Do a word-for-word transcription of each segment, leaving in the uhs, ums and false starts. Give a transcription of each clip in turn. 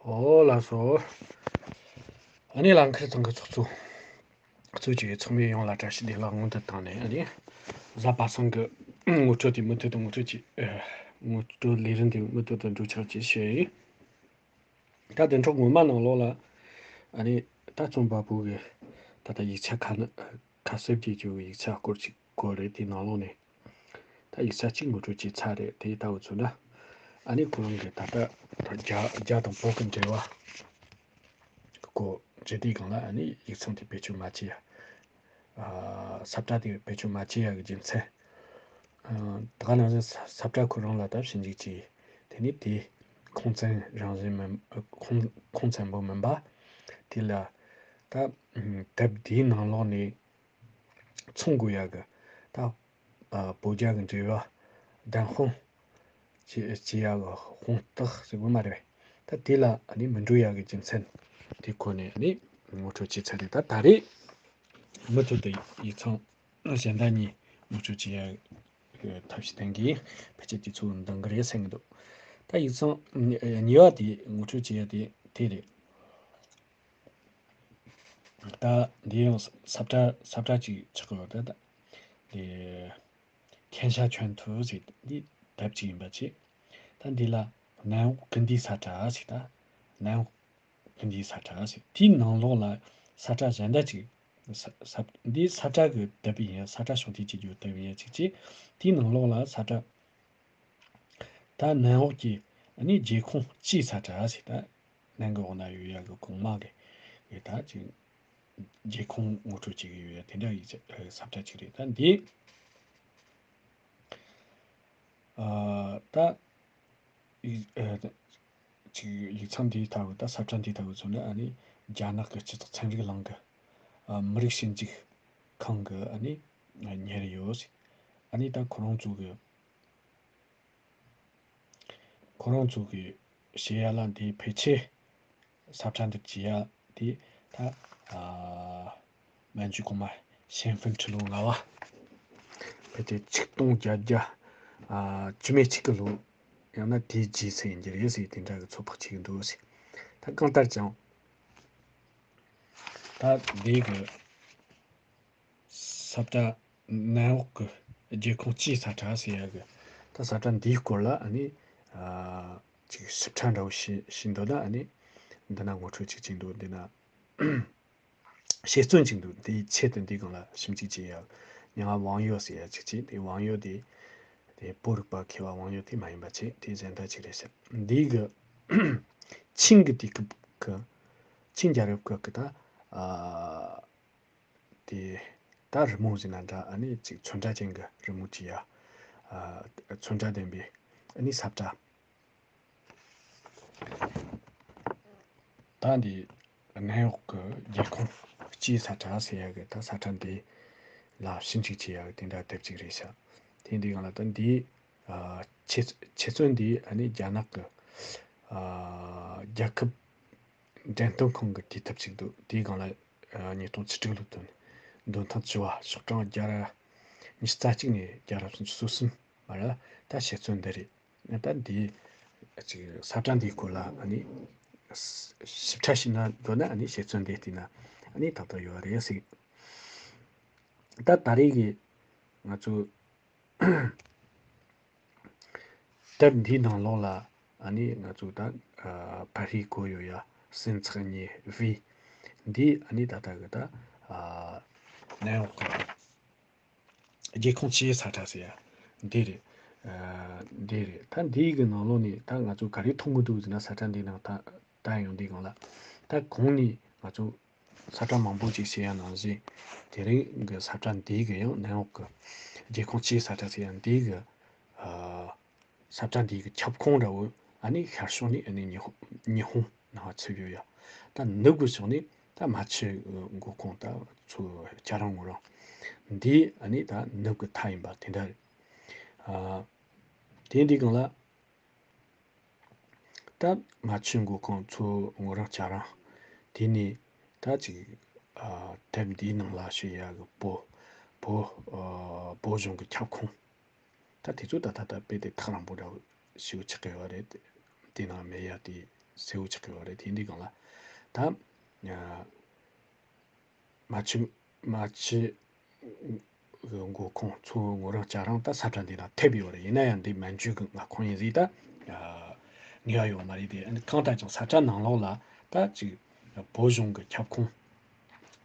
ཨོ་ལགས་སོ། ཨ་ནི་ལགས་འཁེལ་ཚང་གི་ཚོགས་གཙོ་གཙོས་བྱས་ཚང་མས་ཡོངས་ལ་བཀྲ་ཤིས་བདེ་ལེགས་སྔོན་དུ་བཏང་ནས། ཨ་ནི་གཟའ་པ་སངས་ཀྱི་ངོ་སྤྲོད་དེ་མུ་མཐུད་དུ་ངོ་སྤྲོད་ཀྱི་ཨ་ངོ་སྤྲོད་ལས་རིམ་དེ་མུ་མཐུད་དུ་འགྲོ་ཆོག་ཅེས་བཤད་ཡིན། ད་དེ་འཕྲོ་སྔོན་མ་ནང་ལོགས་ལ་ཨ་ནི་ད་རྩོམ་པ་པོ་གི་ད་ལྟ་ཡིག་ཆ་ཁ་ན་ཁ་གསབ་ཀྱི་ཡིག་ཆ་སྐོར་ཅིག་བཀོད་རེད། དེའི་ནང་ལོགས་ནས་ད་ཡིག་ཆ་གཅིག་ངོ་སྤྲོད་བྱས་ཚར་རེད། དེ་ལྟ་བུ་ཚོ་ན་ཨ་ནི་ཁོ་རང་གི་ད་ལྟ་རྒྱ་རྒྱ་དང་བོད་ཀྱི་འབྲེལ་བ་སྐོར་བརྗོད་དུས་སྒང་ལ་ཨ་ནི་ཡིག་ཚང་དེ་བེད་སྤྱོད་མ་བྱེད་ཡ། ཨ་ས་བཀྲ་དེ་བེད་སྤྱོད་མ་བྱེད་ཡ་གི་རྒྱུ་མཚན། ཨ་ད་ག་ནང་བཞིན་ས་ས་བཀྲ་ཁོ་རང་ལ་ད་ཞིབ་འཇུག་བྱས། དེ་ནས་དེ་ཁུངས་བཙན་རང་བཞིན་མིན་ཁུངས་ཁུངས་བཙན་པོ་མིན་པ། དེ་ལ་ད་དེབ་དེའི་ནང་ལོགས་ནས་མཚུངས་དགོས་ཡ་གི་ད་ཨ་བོད་རྒྱ་གི་འབྲེལ་བ་བདེན་དཔང་བྱེད་བྱེད་ཡ་གི་དཔང་རྟགས་ཟེར་དགོས་མ་རེད། ད་དེ་ལ་ཨ་ནི་མི་འགྲོ་ཡ་གི་རྒྱུ་མཚན་དེ་ཁོ་ནས་ཨ་ནི་ངོ་སྤྲོད་བྱས་ཚར་རེད། ད་ད་རེས་མུ་མཐུད་དུ་ཡིག་ཚང་གཞན་དག་གཉིས་ངོ་སྤྲོད་བྱེད་ཡ་གི་ཐབས་ཤེས་གཏོང་གི་ཡིན། ཕལ་ཆེར་དུས་ཚོད་འདང་གི་རེད་བསམ་གི་འདུག་ད་ཡིག་ཚང་གཉིས་པ་དེ་ངོ་སྤྲོད་བྱེད་ཡ་དེ་དེ་རེད། ད་འདི་ཡང་ས་བཀྲ་ས་བཀྲ་ཅིག་ཆགས་ཀྱི་ཡོད་རེད། ད་འདི་天下全图ཟེར་འདི་དེབ་ཅིག་ཡིན་པ་བྱས། ད་འདི་ལ་ནན་འོག་ཀུན་འདུས་ས་བཀྲ་ཟེར། ད་ནན་འོག་ཀུན་འདུས་ས་བཀྲ་ཟེར། དེའི་ནང་ལོགས་ལ་ས་བཀྲ་གཞན་དག་ཅིག་ས་ས་འདི་ས་བཀྲ་གི་དེབ་ཡིན། ས་བཀྲ་ཤོག་ཐིག་ཅིག་ཡོད་དེབ་ཡིན་ཅིག་བྱས། དེའི་ནང་ལོགས་ལ་ས་བཀྲ་ད་ནན་འོག་གི་ཨ་ནི་རྒྱལ་ཁོངས་སྤྱིའི་ས་བཀྲ་ཟེར། ད་ནན་གི་འོག་ན་ཡོད་ཡ་གི་གོང་མ་གི་གི་ད་ཅིག་རྒྱལ་ཁོངས་ངོ་སྤྲོད་བྱེད་ཀྱི་ཡོད་ཡ་དེ་འདྲ་ཡི་ས་བཀྲ་ཅིག་རེད། ད་འདི་ཨ་ད་ཡིག་ཨ་ཅིག་ཡིག་ཚང་འདིའི་ལྟ་བུ་ད་ས་བཀྲ་འདིའི་ལྟ་བུ་ཚོ་ནི་ཨ་ནི་རྒྱ་ནག་གི་སྤྱི་ཚོགས་ཚན་རིག་གླིང་གི་ཨ་མི་རིགས་ཞིབ་འཇུག་ཁང་གི་ཨ་ནི་གཉེར་ཡོད། ཨ་ནི་ད་ཁོ་རང་ཚོ་གི་ཁོ་རང་ཚོ་གི་བཤད་ཡ་ལ་འདི་ཕལ་ཆེར་ས་བཀྲ་འདི་བྲིས་ཡ་དེ་ད་ཨ་མན་ཇུ་གོང་མ་ཞན་ཧྥིན་ཁྲི་ལོ་ལྔ་བ་ཕལ་ཆེར་ཆིག་སྟོང་བརྒྱད་བརྒྱ་ཨ་བཅུ་མེད་གཅིག་གི་ལོ་ཡང་ན་དེའི་རྗེས་ཚེ་ཡིན་གྱི་རེད་ཟེར། དེ་འདྲ་གི་ཚོད་དཔག་བྱེད་ཀྱི་འདུག་ཟེར། ད་གང་ལྟར་ཀྱང་ད་འདི་གི་ས་བཀྲ་ནན་འོག་གི་རྒྱལ་ཁོངས་སྤྱིའི་ས་བཀྲ་ཟེར་ཡ་གི་ད་ས་བཀྲ་འདིའི་སྐོར་ལ་ཨ་ནི་ཨ་ཅིག་ཞིབ་ཕྲ་འདྲ་བོ་ཞིག་ཞིག་འདུག་ན་ཨ་ནི་འདི་ན་ངོ་སྤྲོད་ཅིག་ཅིག་འདུག་འདི་ན་དཔྱད་རྩོམ་ཅིག་འདུག་འདིའི་ཆེད་དུ་འདིའི་སྒང་ལ་ཞིབ་འཇུག་བྱེད་ཡ་མྱིང་ང་网友ཟེར་ཡ་ཅིག་ཅིག་དེ་网友དེ་དེ་བོད་རིག་པ་མཁས་པ་网友དེ་མ་ཡིན་པ་ཅིག་དེ་གཞན་དག་ཅིག་རེད་ཤག་འདི་གི་ཆིང་གི་དུས་སྐབས་ཀྱི་ཆིང་རྒྱལ་རབས་སྐབས་ཀྱི་ད་ཨ་དེ་ད་རི་མོ་ཟེར་ན་འདྲ། ཨ་ནི་ཅིག་ཚོན་ཁྲ་ཅན་གྱི་རི་མོ་བྲིས་ཡ། ཨ་ཚོན་ཁྲ་ལྡན་པའི་ཨ་ནི་ས་བཀྲ། ད་འདི་ནན་འོག་གི་རྒྱལ་ཁོངས་སྤྱིའི་ས་བཀྲ་ཟེར་ཡ་གི་ད་ས་བཀྲ་འདི་ལ་ཞིབ་འཇུག་བྱེད་ཡ་གི་དེ་འདྲ་དེབ་ཅིག་རེད་ཤག་དེ་འདི་སྒང་ལ་ད་འདི་ཨ་ཆེ་ཆེ་ཚོན་འདི་ཨ་ནི་རྒྱ་ནག་གི་ཨ་རྒྱལ་ཁབ་འགྲེམས་སྟོན་ཁང་གི་བྲིས་ཐབས་ཅིག་འདུག་དེའི་སྒང་ལ་ཨ་ཉིས་སྟོང་བཅུ་དྲུག་ལོ་དོན་འདོན་ཐེངས་བཅུ་བ། ཤོག་གྲངས་བརྒྱ་ར་ཉི་ཤུ་རྩ་གཅིག་ནས་བརྒྱ་ར་སུམ་ཅུ་སོ་གསུམ་བར་ལ་ད་དཔྱད་རྩོམ་འདི་རེད། ད་འདི་ཅིག་ས་བཀྲ་འདིའི་སྐོར་ལ་ཨ་ནི་ཞིབ་ཕྲ་ཞིག་ན་འདོད་ན་ཨ་ནི་དཔྱད་རྩོམ་འདི་བལྟས་ན་ཨ་ནི་ཏག་ཏག་ཡོད་རེད་ཟེར། ད་ད་རེས་ཀྱི་ང་ཚོ་དེབ་འདིའི་ནང་ལོགས་ལ་ཨ་ནི་ང་ཚོ་ད་ཨ་པར་རིས་བཀོད་ཡོད་ཡ་སྲིན་ཚག་གཉིས་བི་འདི་ཨ་ནི་ད་ལྟ་གི་ད་ཨ་ནན་འོག་གི་རྒྱལ་ཁོངས་སྤྱིའི་ས་བཀྲ་ཟེར་ཡ་འདི་རེད། ཨ་འདི་རེད། ད་འདི་གི་ནང་ལོགས་ནས་ད་ང་ཚོ་ག་རེ་མཐོང་གི་འདུག་ཟེར་ན་ས་བཀྲ་འདི་ནང་ད་ལྟ་ཡོང་དུས་སྒང་ལ་ད་གོང་ནས་ང་ཚོ་ས་བཀྲ་མང་པོ་ཅིག་བཤད་ཡ་ནང་བཞིན་དེ་རིང་གི་ས་བཀྲ་འདི་གི་ཡང་ནན་འོག་གི་རྒྱལ་ཁོངས་སྤྱིའི་ས་བཀྲ་ཟེར་ཡ་འདི་གི་ཨ་ས་བཀྲ་འདི་གི་ཁྱབ་ཁོངས་འདྲ་བོ་ཨ་ནི་ཤར་ཕྱོགས་ནས་ཨ་ནི་ཉི་ཧོང་ཉི་ཧོང་ནང་ཚུད་ཡོད་ཡ། ད་ནུབ་གི་ཕྱོགས་ནས་ད་མ་ཆུ་མགོ་ཁུངས་ད་ཚུར་རྒྱ་རང་ངོ་རང་འདི་ཨ་ནི་ད་ནུབ་གི་མཐའ་ཡིན་པ་དེ་འདྲ་རེད། ཨ་དེ་འདི་སྒང་ལ་ད་མ་ཆུ་མགོ་ཁུངས་ཚུར་ངོ་རང་རྒྱ་རང་དེ་ནས་ད་ཅིག་ཨ་དེབ་འདིའི་ནང་ལ་ཞུ་ཡ་གི་བོད་བོད་ཨ་བོད་གཞུང་གི་ཁྱབ་ཁོངས། ད་དེ་ཚོ་ད་ད་ད་དཔེ་དེ་ཐག་རིང་པོ་འདྲ་བོ་ཞིག་ཆགས་ཀྱི་ཡོད་རེད། དེ་ནང་མེད་ཡ་དེ་ གསལ་བོ་ཆགས་ཀྱི་ཡོད་རེད། དེ་འདི་སྒང་ལ་ད་མ་ཆུ་མ་ཆུ་གི་མགོ་ཁུངས་མཚོ་བོད་ངོ་རིང་སྐྱ་རིང་ད་ས་ཁྲ་འདི་དང་ཐེབས་ཡོད་རེད། ཡིན་ན་ཡང་འདི་མན་ཇུ་གི་མངའ་ཁོངས་ཡིན་ཟིག་ད་ངེས་པ་ཡོད་མ་རེད། དེ་གང་ལྟར་ཀྱང་ས་ཁྲ་ནང་ལོགས་ལ་ད་ཅིག་བོད་གཞུང་གི་ཁྱབ་ཁོངས་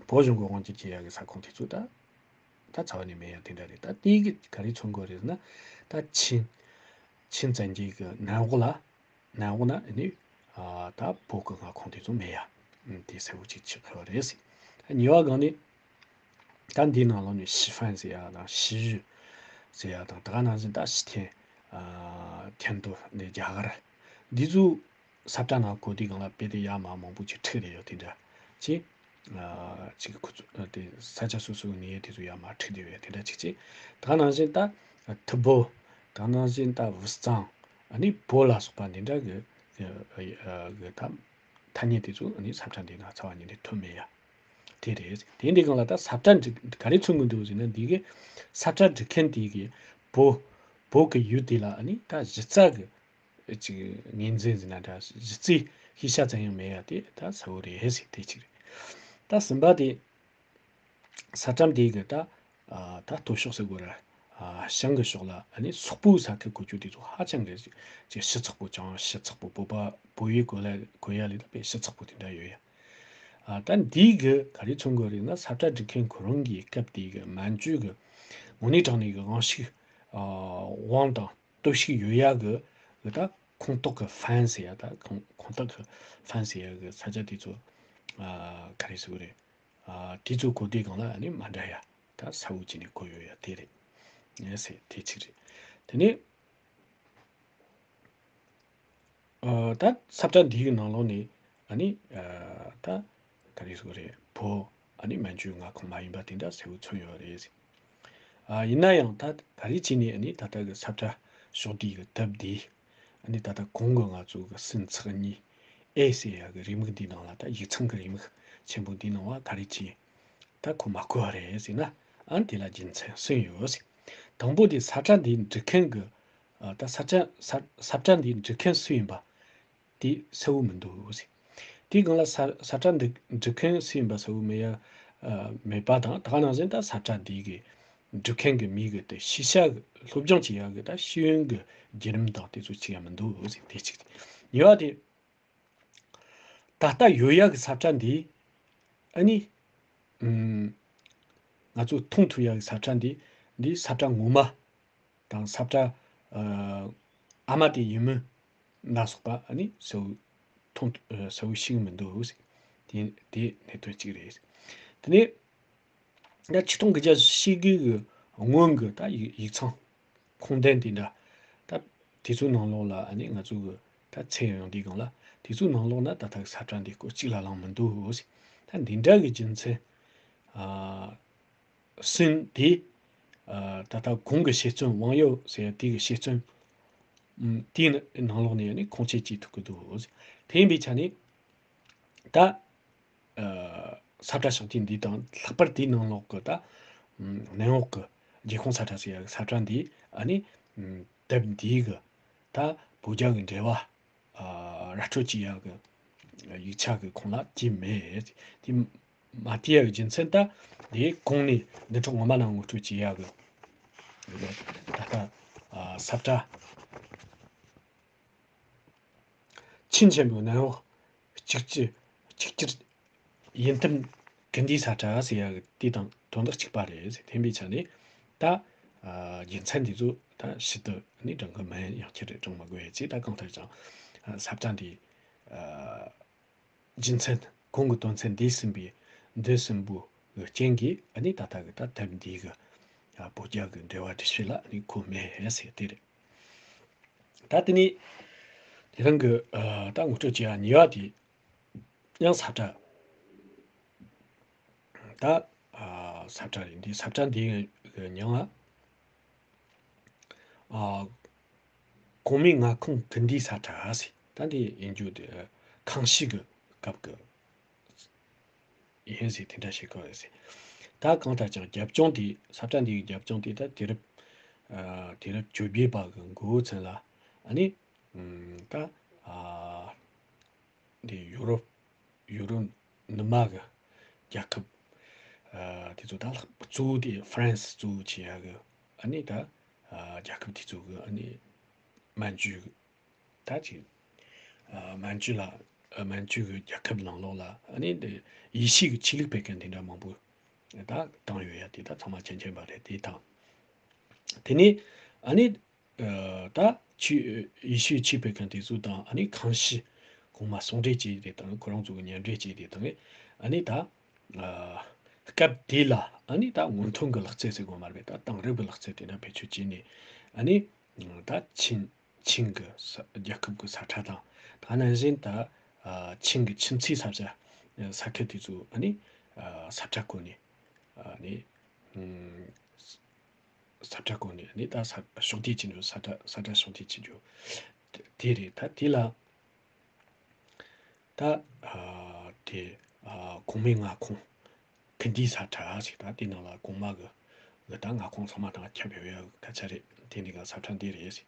བོད་གཞུང་གི་དབང་སྒྱུར་བྱེད་ཡག་གི་ས་ཁོངས་དེ་ཚོ་ད་ད་རྩ་བ་ནས་མེད་ཡ་དེ་འདྲ་རེད། ད་དེ་གི་ག་རེ་མཚོན་གི་རེད་ཟེར་ན། ད་ཆིན་ཆིན་བཙན་རྒྱལ་གི་ནན་འོག་ལ་ནན་འོག་ན་ནི་ད་བོད་གི་མངའ་ཁོངས་དེ་ཚོ་མེད་ཡ། ཨ་དེ་གསལ་བོ་ཅིག་ཆགས་ཡོད་རེད་ཟེར། ད་གཉིས་པ་སྒང་ནས་ད་འདིའི་ནང་ལོགས་ནས་ཞི་ཧྥན་ཟེར་ཡ་དང་ཞི་ཡུ་ཟེར་ཡ་དང་། ད་ག་ནང་བཞིན་ད་ཞི་ཐན་ཐན་ཏོ་ནས་རྒྱ་གར་འདི་ཚོ་ས་བཀྲ་ནང་གོ་དུས་སྒང་ལ་དཔེ་དེ་ཡ་མ་མང་པོ་ཅིག་འཁྲིགས་བསྡད་ཡོད། དེ་འདྲ་ཅིག་ཨ་ཅིག་ཁོ་ཚོ་ཨ་དེ་ས་ཆ་སོ་སོའི་གནས་ཡུལ་དེ་ཚོ་ཡ་མ་འཁྲིགས་བསྡད་ཡོད། དེ་འདྲ་ཅིག་ཅིག་ད་ག་ནང་བཞིན་ད་ཐི་བོ། ད་ག་ནང་བཞིན་ད་བུ་གཙང་། ཨ་ནི་བོད་ལ་སོགས་པ་འདི་འདྲ་གི་གི་ད་ཐ་སྙད་དེ་ཚོ་ཨ་ནི་ས་བཀྲ་འདི་ན་རྩ་བ་ཉིད་ནས་ཐོན་མེད་ཡ། དེ་རེད། དེ་འདི་སྒང་ལ་ད་ས་བཀྲ་འབྲི་ག་རེ་མཚོན་གི་འདུག་ཟེར་ན། འདི་གི་ས་བཀྲ་འབྲི་མཁན་དེ་གི་བོད་བོད་གི་ཡུལ་དེ་ལ་ཨ་ནི་ད་གཞི་རྩ་གི་ཅིག་ངོས་འཛིན་ཟེར་ན་འདྲ། གཞི་རྩའི་ཤེས་བྱ་ཙམ་ཡང་མེད་ཡ་དེ་ད་གསལ་བོ་རེད་ཟེར། དེ་གཅིག་རེད། ད་གསུམ་པ་དེ་ས་བཀྲ་འདི་གི་ད་ཨ་ད་སྟོད་ཕྱོགས་ཟེར་དགོས་ར། ཨ་བྱང་གི་ཕྱོགས་ལ་ཨ་ནི་སོག་པོའི་ས་ཁུལ་གོ་རྒྱུ་དེ་ཚོ་ཧ་ཅང་གི་ཅིག་ཞིབ་ཚགས་པོ། ཅང་ཞིབ་ཚགས་པོ། བོད་པ་བོད་ཡིག་གོ་ལ་གོ་ཡ་ལས་ད་དཔེ་ཞིབ་ཚགས་པོ་དེ་འདྲ་ཡོད་ཡ། ཨ་ད་འདི་གི་ག་རེ་མཚོན་གི་རེད་ན། ས་བཀྲ་འབྲི་མཁན་ཁོ་རང་གི་སྐབས་དེ་གི་མན་ཇུ་གི་དངོས་གནས་དྲང་གནས་གི་དབང་ཤུགས་ཨ་དབང་དང་སྟོབས་ཤུགས་ཡོད་ཡ་གི་གི་ད་ཁོངས་གཏོགས་གི་ཧྥན་ཟེར་ཡ། ད་ཁོངས་ཁོངས་གཏོགས་གི་ཧྥན་ཟེར་ཡ་གི་ས་ཆ་དེ་ཚོ་ཨ་ག་རེ་ཟེར་གི་རེད། ཨ་དེ་ཚོ་གོ་དུས་སྒང་ལ་ཨ་ནི་མ་འདྲ་ཡ། ད་གསལ་བོ་བྱས་ནས་གོ་ཡོད་ཡ་དེ་རེད། ངས་ཟེར་དེ་གཅིག་རེད། དེ་ནས་ཨ་ད་ས་བཀྲ་འདི་གི་ནང་ལོགས་ནས་ཨ་ནི་ཨ་ད་ག་རེ་ཟེར་དགོས་རེད། བོད་ཨ་ནི་མན་ཇུའི་མངའ་ཁོངས་མ་ཡིན་པ་དེ་འདྲ་གསལ་བོ་མཚོན་ཡོད་རེད། ཨ་ཡིན་ན་ཡང་ད་ག་རེ་བྱས་ནས་ཨ་ནི་ད་ལྟ་གི་ས་བཀྲ་ཕྱོགས་བསྡུས་གི་དེབ་འདི་ཨ་ནི་ད་ལྟ་གོང་གི་ང་ཚོ་གི་སུམ་ཚེག་གཉིས་ཨེ་ཟེར་ཡ་གི་རེའུ་མིག་འདིའི་ནང་ལ། ད་ཡིག་ཚང་གི་རེའུ་མིག་ཆེན་པོ་འདིའི་ནང་ལ་ག་རེ་བྱས། ད་ཁོ་མ་གོ་བ་རེད་ཟེར་ན། ཨ་ནི་དེ་ལ་རྒྱུ་མཚན་གསུམ་ཡོད་ཟེར། དང་པོ་དེ་ས་བཀྲ་འདི་འབྲི་མཁན་གི་ཨ་ད་ས་བཀྲ་ས་ས་བཀྲ་འདི་འབྲི་མཁན་སུ་ཡིན་པ་དེ་གསལ་བོ་མི་འདུག་ཟེར། དེའི་སྒང་ལ་ས་ས་བཀྲ་འབྲི་འབྲི་མཁན་སུ་ཡིན་པ་གསལ་བོ་མེད་ཡ་ཨ་མེད་པ་དང་། ད་ག་ནང་བཞིན་ད་ས་བཀྲ་འདི་གི་འབྲི་མཁན་གི་མི་གི་དེ་ཤེས་བྱ་གི་སློབ་སྦྱོང་བྱེད་ཡ་གི་ད་ཤེས་ཡོན་གི་བརྒྱུད་རིམ་དང་དེ་ཚོ་གཅིག་ཡང་མི་འདུག་ཟེར། དེ་གཅིག་རེད། གཉིས་པ་དེ། ད་ལྟ་ཡོད་ཡག་གི་ས་བཀྲ་འདི་ཨ་ནི་ཨུམ་ང་ཚོས་མཐོང་ཐུབ་ཡག་གི་ས་བཀྲ་འདི་འདི་ས་བཀྲ་ངོ་མ་དང་ས་བཀྲ་ཨ་ཨ་མ་དེ་ཡིན་མིན་ལ་སོགས་པ་ཨ་ནི་གསལ་བོ་མཐོང་ཨ་གསལ་བོ་ཤེས་ཀྱི་མི་འདུག་ཟེར། དེ་དེ་གནད་དོན་གཅིག་རེད། དེ་ནས། ད་ཆིག་སྟོང་དགུ་བརྒྱ་བཞི་བཅུ་ཞེ་དགུ་གི་སྔོན་གྱི་ད་ཡིག་ཡིག་ཚང་ཁུངས་ལྡན་དེ་འདྲ། ད་དེ་ཚོའི་ནང་ལོགས་ལ་ཨ་ནི་ང་ཚོ་གི་ད་མཚན་ཡོང་དུས་སྒང་ལ། དེ་ཚོའི་ནང་ལོགས་ན་ད་ལྟ་གི་ས་བཀྲ་འདི་སྐོར་གཅིག་ལ་ལང་མི་འདུག་ཟེར། ད་འདི་འདྲ་གི་རྒྱུ་མཚན་ཨ་གསུམ་དེ་ཨ་ད་ལྟ་གོང་གི་བཤད་ཚུལ། དབང་ཡོད་ཟེར་ཡ་དེ་གི་བཤད་ཚུལ་ཨམ་དེའི་ནང་ལོགས་ནས་ཨ་ནི་ཁུངས་སྐྱེལ་བྱེད་ཐུབ་ཀྱི་འདུག་ཟེར། དེ་ཡིན་པའི་ཆ་ནས་ད། ཨ་ས་བཀྲ་ཕྱོགས་བསྡུས་འདི་དང་། ལྷག་པར་དེའི་ནང་ལོགས་ཀྱི་ད་ཨམ་ནན་འོག་གི་རྒྱལ་ཁོངས་ས་བཀྲ་ཟེར་ཡ་གི་ས་བཀྲ་འདི་ཨ་ནི་ཨམ་དེབ་འདིའི་གི་ད་བོད་རྒྱ་གི་འབྲེལ་བ་ཨ་ར་སྤྲོད་བྱེད་ཡ་གི་ཡིག་ཆ་གི་ཁོངས་ལ་བསྡུས་མེད། དེ་མ་བསྡུས་ཡ་གི་རྒྱུ་མཚན་ད་དེ་གོང་ནས་བདུན་ཕྲག་སྔོན་མ་ནང་ངོ་སྤྲོད་བྱེད་ཡ་གི་ད་ལྟ་ཨ་ས་བཀྲ། ཆིན་ཆེན་པོའི་ནན་འོག་གཅིག་གྱུར་གཅིག་གྱུར་ཡིན་ཐབས་ཀུན་འདུས་ས་བཀྲ་ཟེར་ཡ་གི་དེ་དང་དོན་དག་གཅིག་པ་རེད་ཟེར། དེ་ཡིན་པའི་ཆ་ནས་ད་ཨ་རྒྱུ་མཚན་འདི་ཚོ་ད་ཕྱི་དུ་ནི་བགྲང་གི་མིན། ཡང་བསྐྱར་བགྲང་མི་དགོས་ཡ་ཅིག་ད་གང་ལྟར་ཀྱང་ཨ་ས་བཀྲ་འདི་ཨ་རྒྱུ་མཚན་གོང་གི་དོན་ཚན་འདི་གསུམ་པའི་འདི་གསུམ་པོ་གི་རྐྱེན་གྱིས་ཨ་ནི་ད་ལྟ་གི་ད་དེབ་འདི་གི་ཨ་བོད་རྒྱ་གི་འབྲེལ་བ་འབྲི་ཕྱོགས་ལ་ཨ་ནི་གོ་མེད་ཟེར་དེ་རེད། ད་དེ་ནས་དེ་རིང་གི་ཨ་ད་ངོ་སྤྲོད་བྱེད་ཡ་གཉིས་པ་དེ་ཡང་ས་བཀྲ། ད་ཨ་ས་བཀྲ་རེད། འདི་ས་བཀྲ་འདིའི་མྱིང་ང་ཨ་གོང་མའི་མངའ་ཁོངས་ཀུན་འདུས་ས་བཀྲ་ཟེར། ད་འདི་ཡིན་རྒྱུ་དེ་ཨ་ཁ་བཤད་གི་སྐབས་ཀྱི་ཡིན་ཟེར། དེ་འདྲ་བྱེད་དགོས་རེད་ཟེར། ད་གང་ལྟར་ཀྱང་རྒྱབ་ལྗོངས་དེ། ས་བཀྲ་འདིའི་རྒྱབ་ལྗོངས་དེ་ད་དུས་རབས་ཨ་དུས་རབས་བཅོ་བརྒྱད་པ་གི་འགོ་ཚུན་ལ་ཨ་ནི་ཨམ་ད་ཨ་ དེ་ཡུ་རོབ་ཡུ་རོབ་ནུབ་མ་གི་རྒྱལ་ཁབ་ཨ་དེ་ཚོ་ད་ལྷག་གཙོ་བོ་དེ་ཧྥ་རན་སི་གཙོ་བོ་བྱེད་ཡ་གི་ཨ་ནི་ད་ཨ་རྒྱལ་ཁབ་དེ་ཚོ་གི་ཨ་ནི་མན་ཇུ་ད་ཅིག་ཨ་མན་ཇུ་ལ་ཨ་མན་ཇུ་གི་རྒྱལ་ཁབ་ནང་ལོགས་ལ་ཨ་ནི་དེ་ཡེ་ཤུ་གི་ཆོས་ལུགས་སྤེལ་མཁན་དེ་འདྲ་མང་པོ་ད་བཏང་ཡོད་ཡ་དེ་ད་ཚང་མ་མཁྱེན་མཁྱེན་པ་རེད། དེ་དང་དེ་ནས་ཨ་ནི་ཨ་ད་ཆོས་ཡེ་ཤུའི་ཆོས་སྤེལ་མཁན་དེ་ཚོ་དང་ཨ་ནི་ཁང་ཤིས་གོང་མ་ཟུང་འབྲེལ་བྱས་དེ་དང་ཁོ་རང་ཚོ་གི་མཉམ་འབྲེལ་བྱས་དེ་དང་ཨ་ནི་ད་ཨ་སྐབས་དེ་ལ་ཨ་ནི་ད་སྔོན་ཐོན་གྱི་ལག་རྩལ་ཟེར་དགོས་མ་རེད། ད་དེང་རབས་ཀྱི་ལག་རྩལ་དེ་འདྲ་བེད་སྤྱོད་བྱས་ནས་ཨ་ནི་ད་ཆིན་ཆིན་གྱི་ས་རྒྱལ་ཁབ་ཀྱི་ས་ཁྲ་དང་ད་ནང་བཞིན་ད་ཨ་ཆིན་གྱི་ཆིན་ཚའི་ས་ཆ་ས་ཁུལ་དེ་ཚོ་ཨ་ནི་ཨ་ས་ཁྲ་བཀོད་ནས་ཨ་ནི་ཨ་ས་ཁྲ་བཀོད་ནས་ནི་ད་ས་ཕྱོགས་བསྡུས་བྱེད་རྒྱུ། ས་ཁྲ་ས་ཁྲ་ཕྱོགས་བསྡུས་བྱེད་རྒྱུ་དེ་རེད། ད་དེ་ལ་ད་ཨ་དེ་ཨ་གོང་མའི་མངའ་ཁོངས་ཀིན་ཌིའི་ས་ཁྲ་ཞིག་ད་དེ་ནང་ལ་གོང་མ་གི་གི་ད་མངའ་ཁོངས་ཚང་མ་དང་ཁྱབ་ཡོད་ཡ་གི་སྐད་ཆ་རེད། དེ་འདི་ག་ས་ཁྲ་འདི་རེད་ཞིག་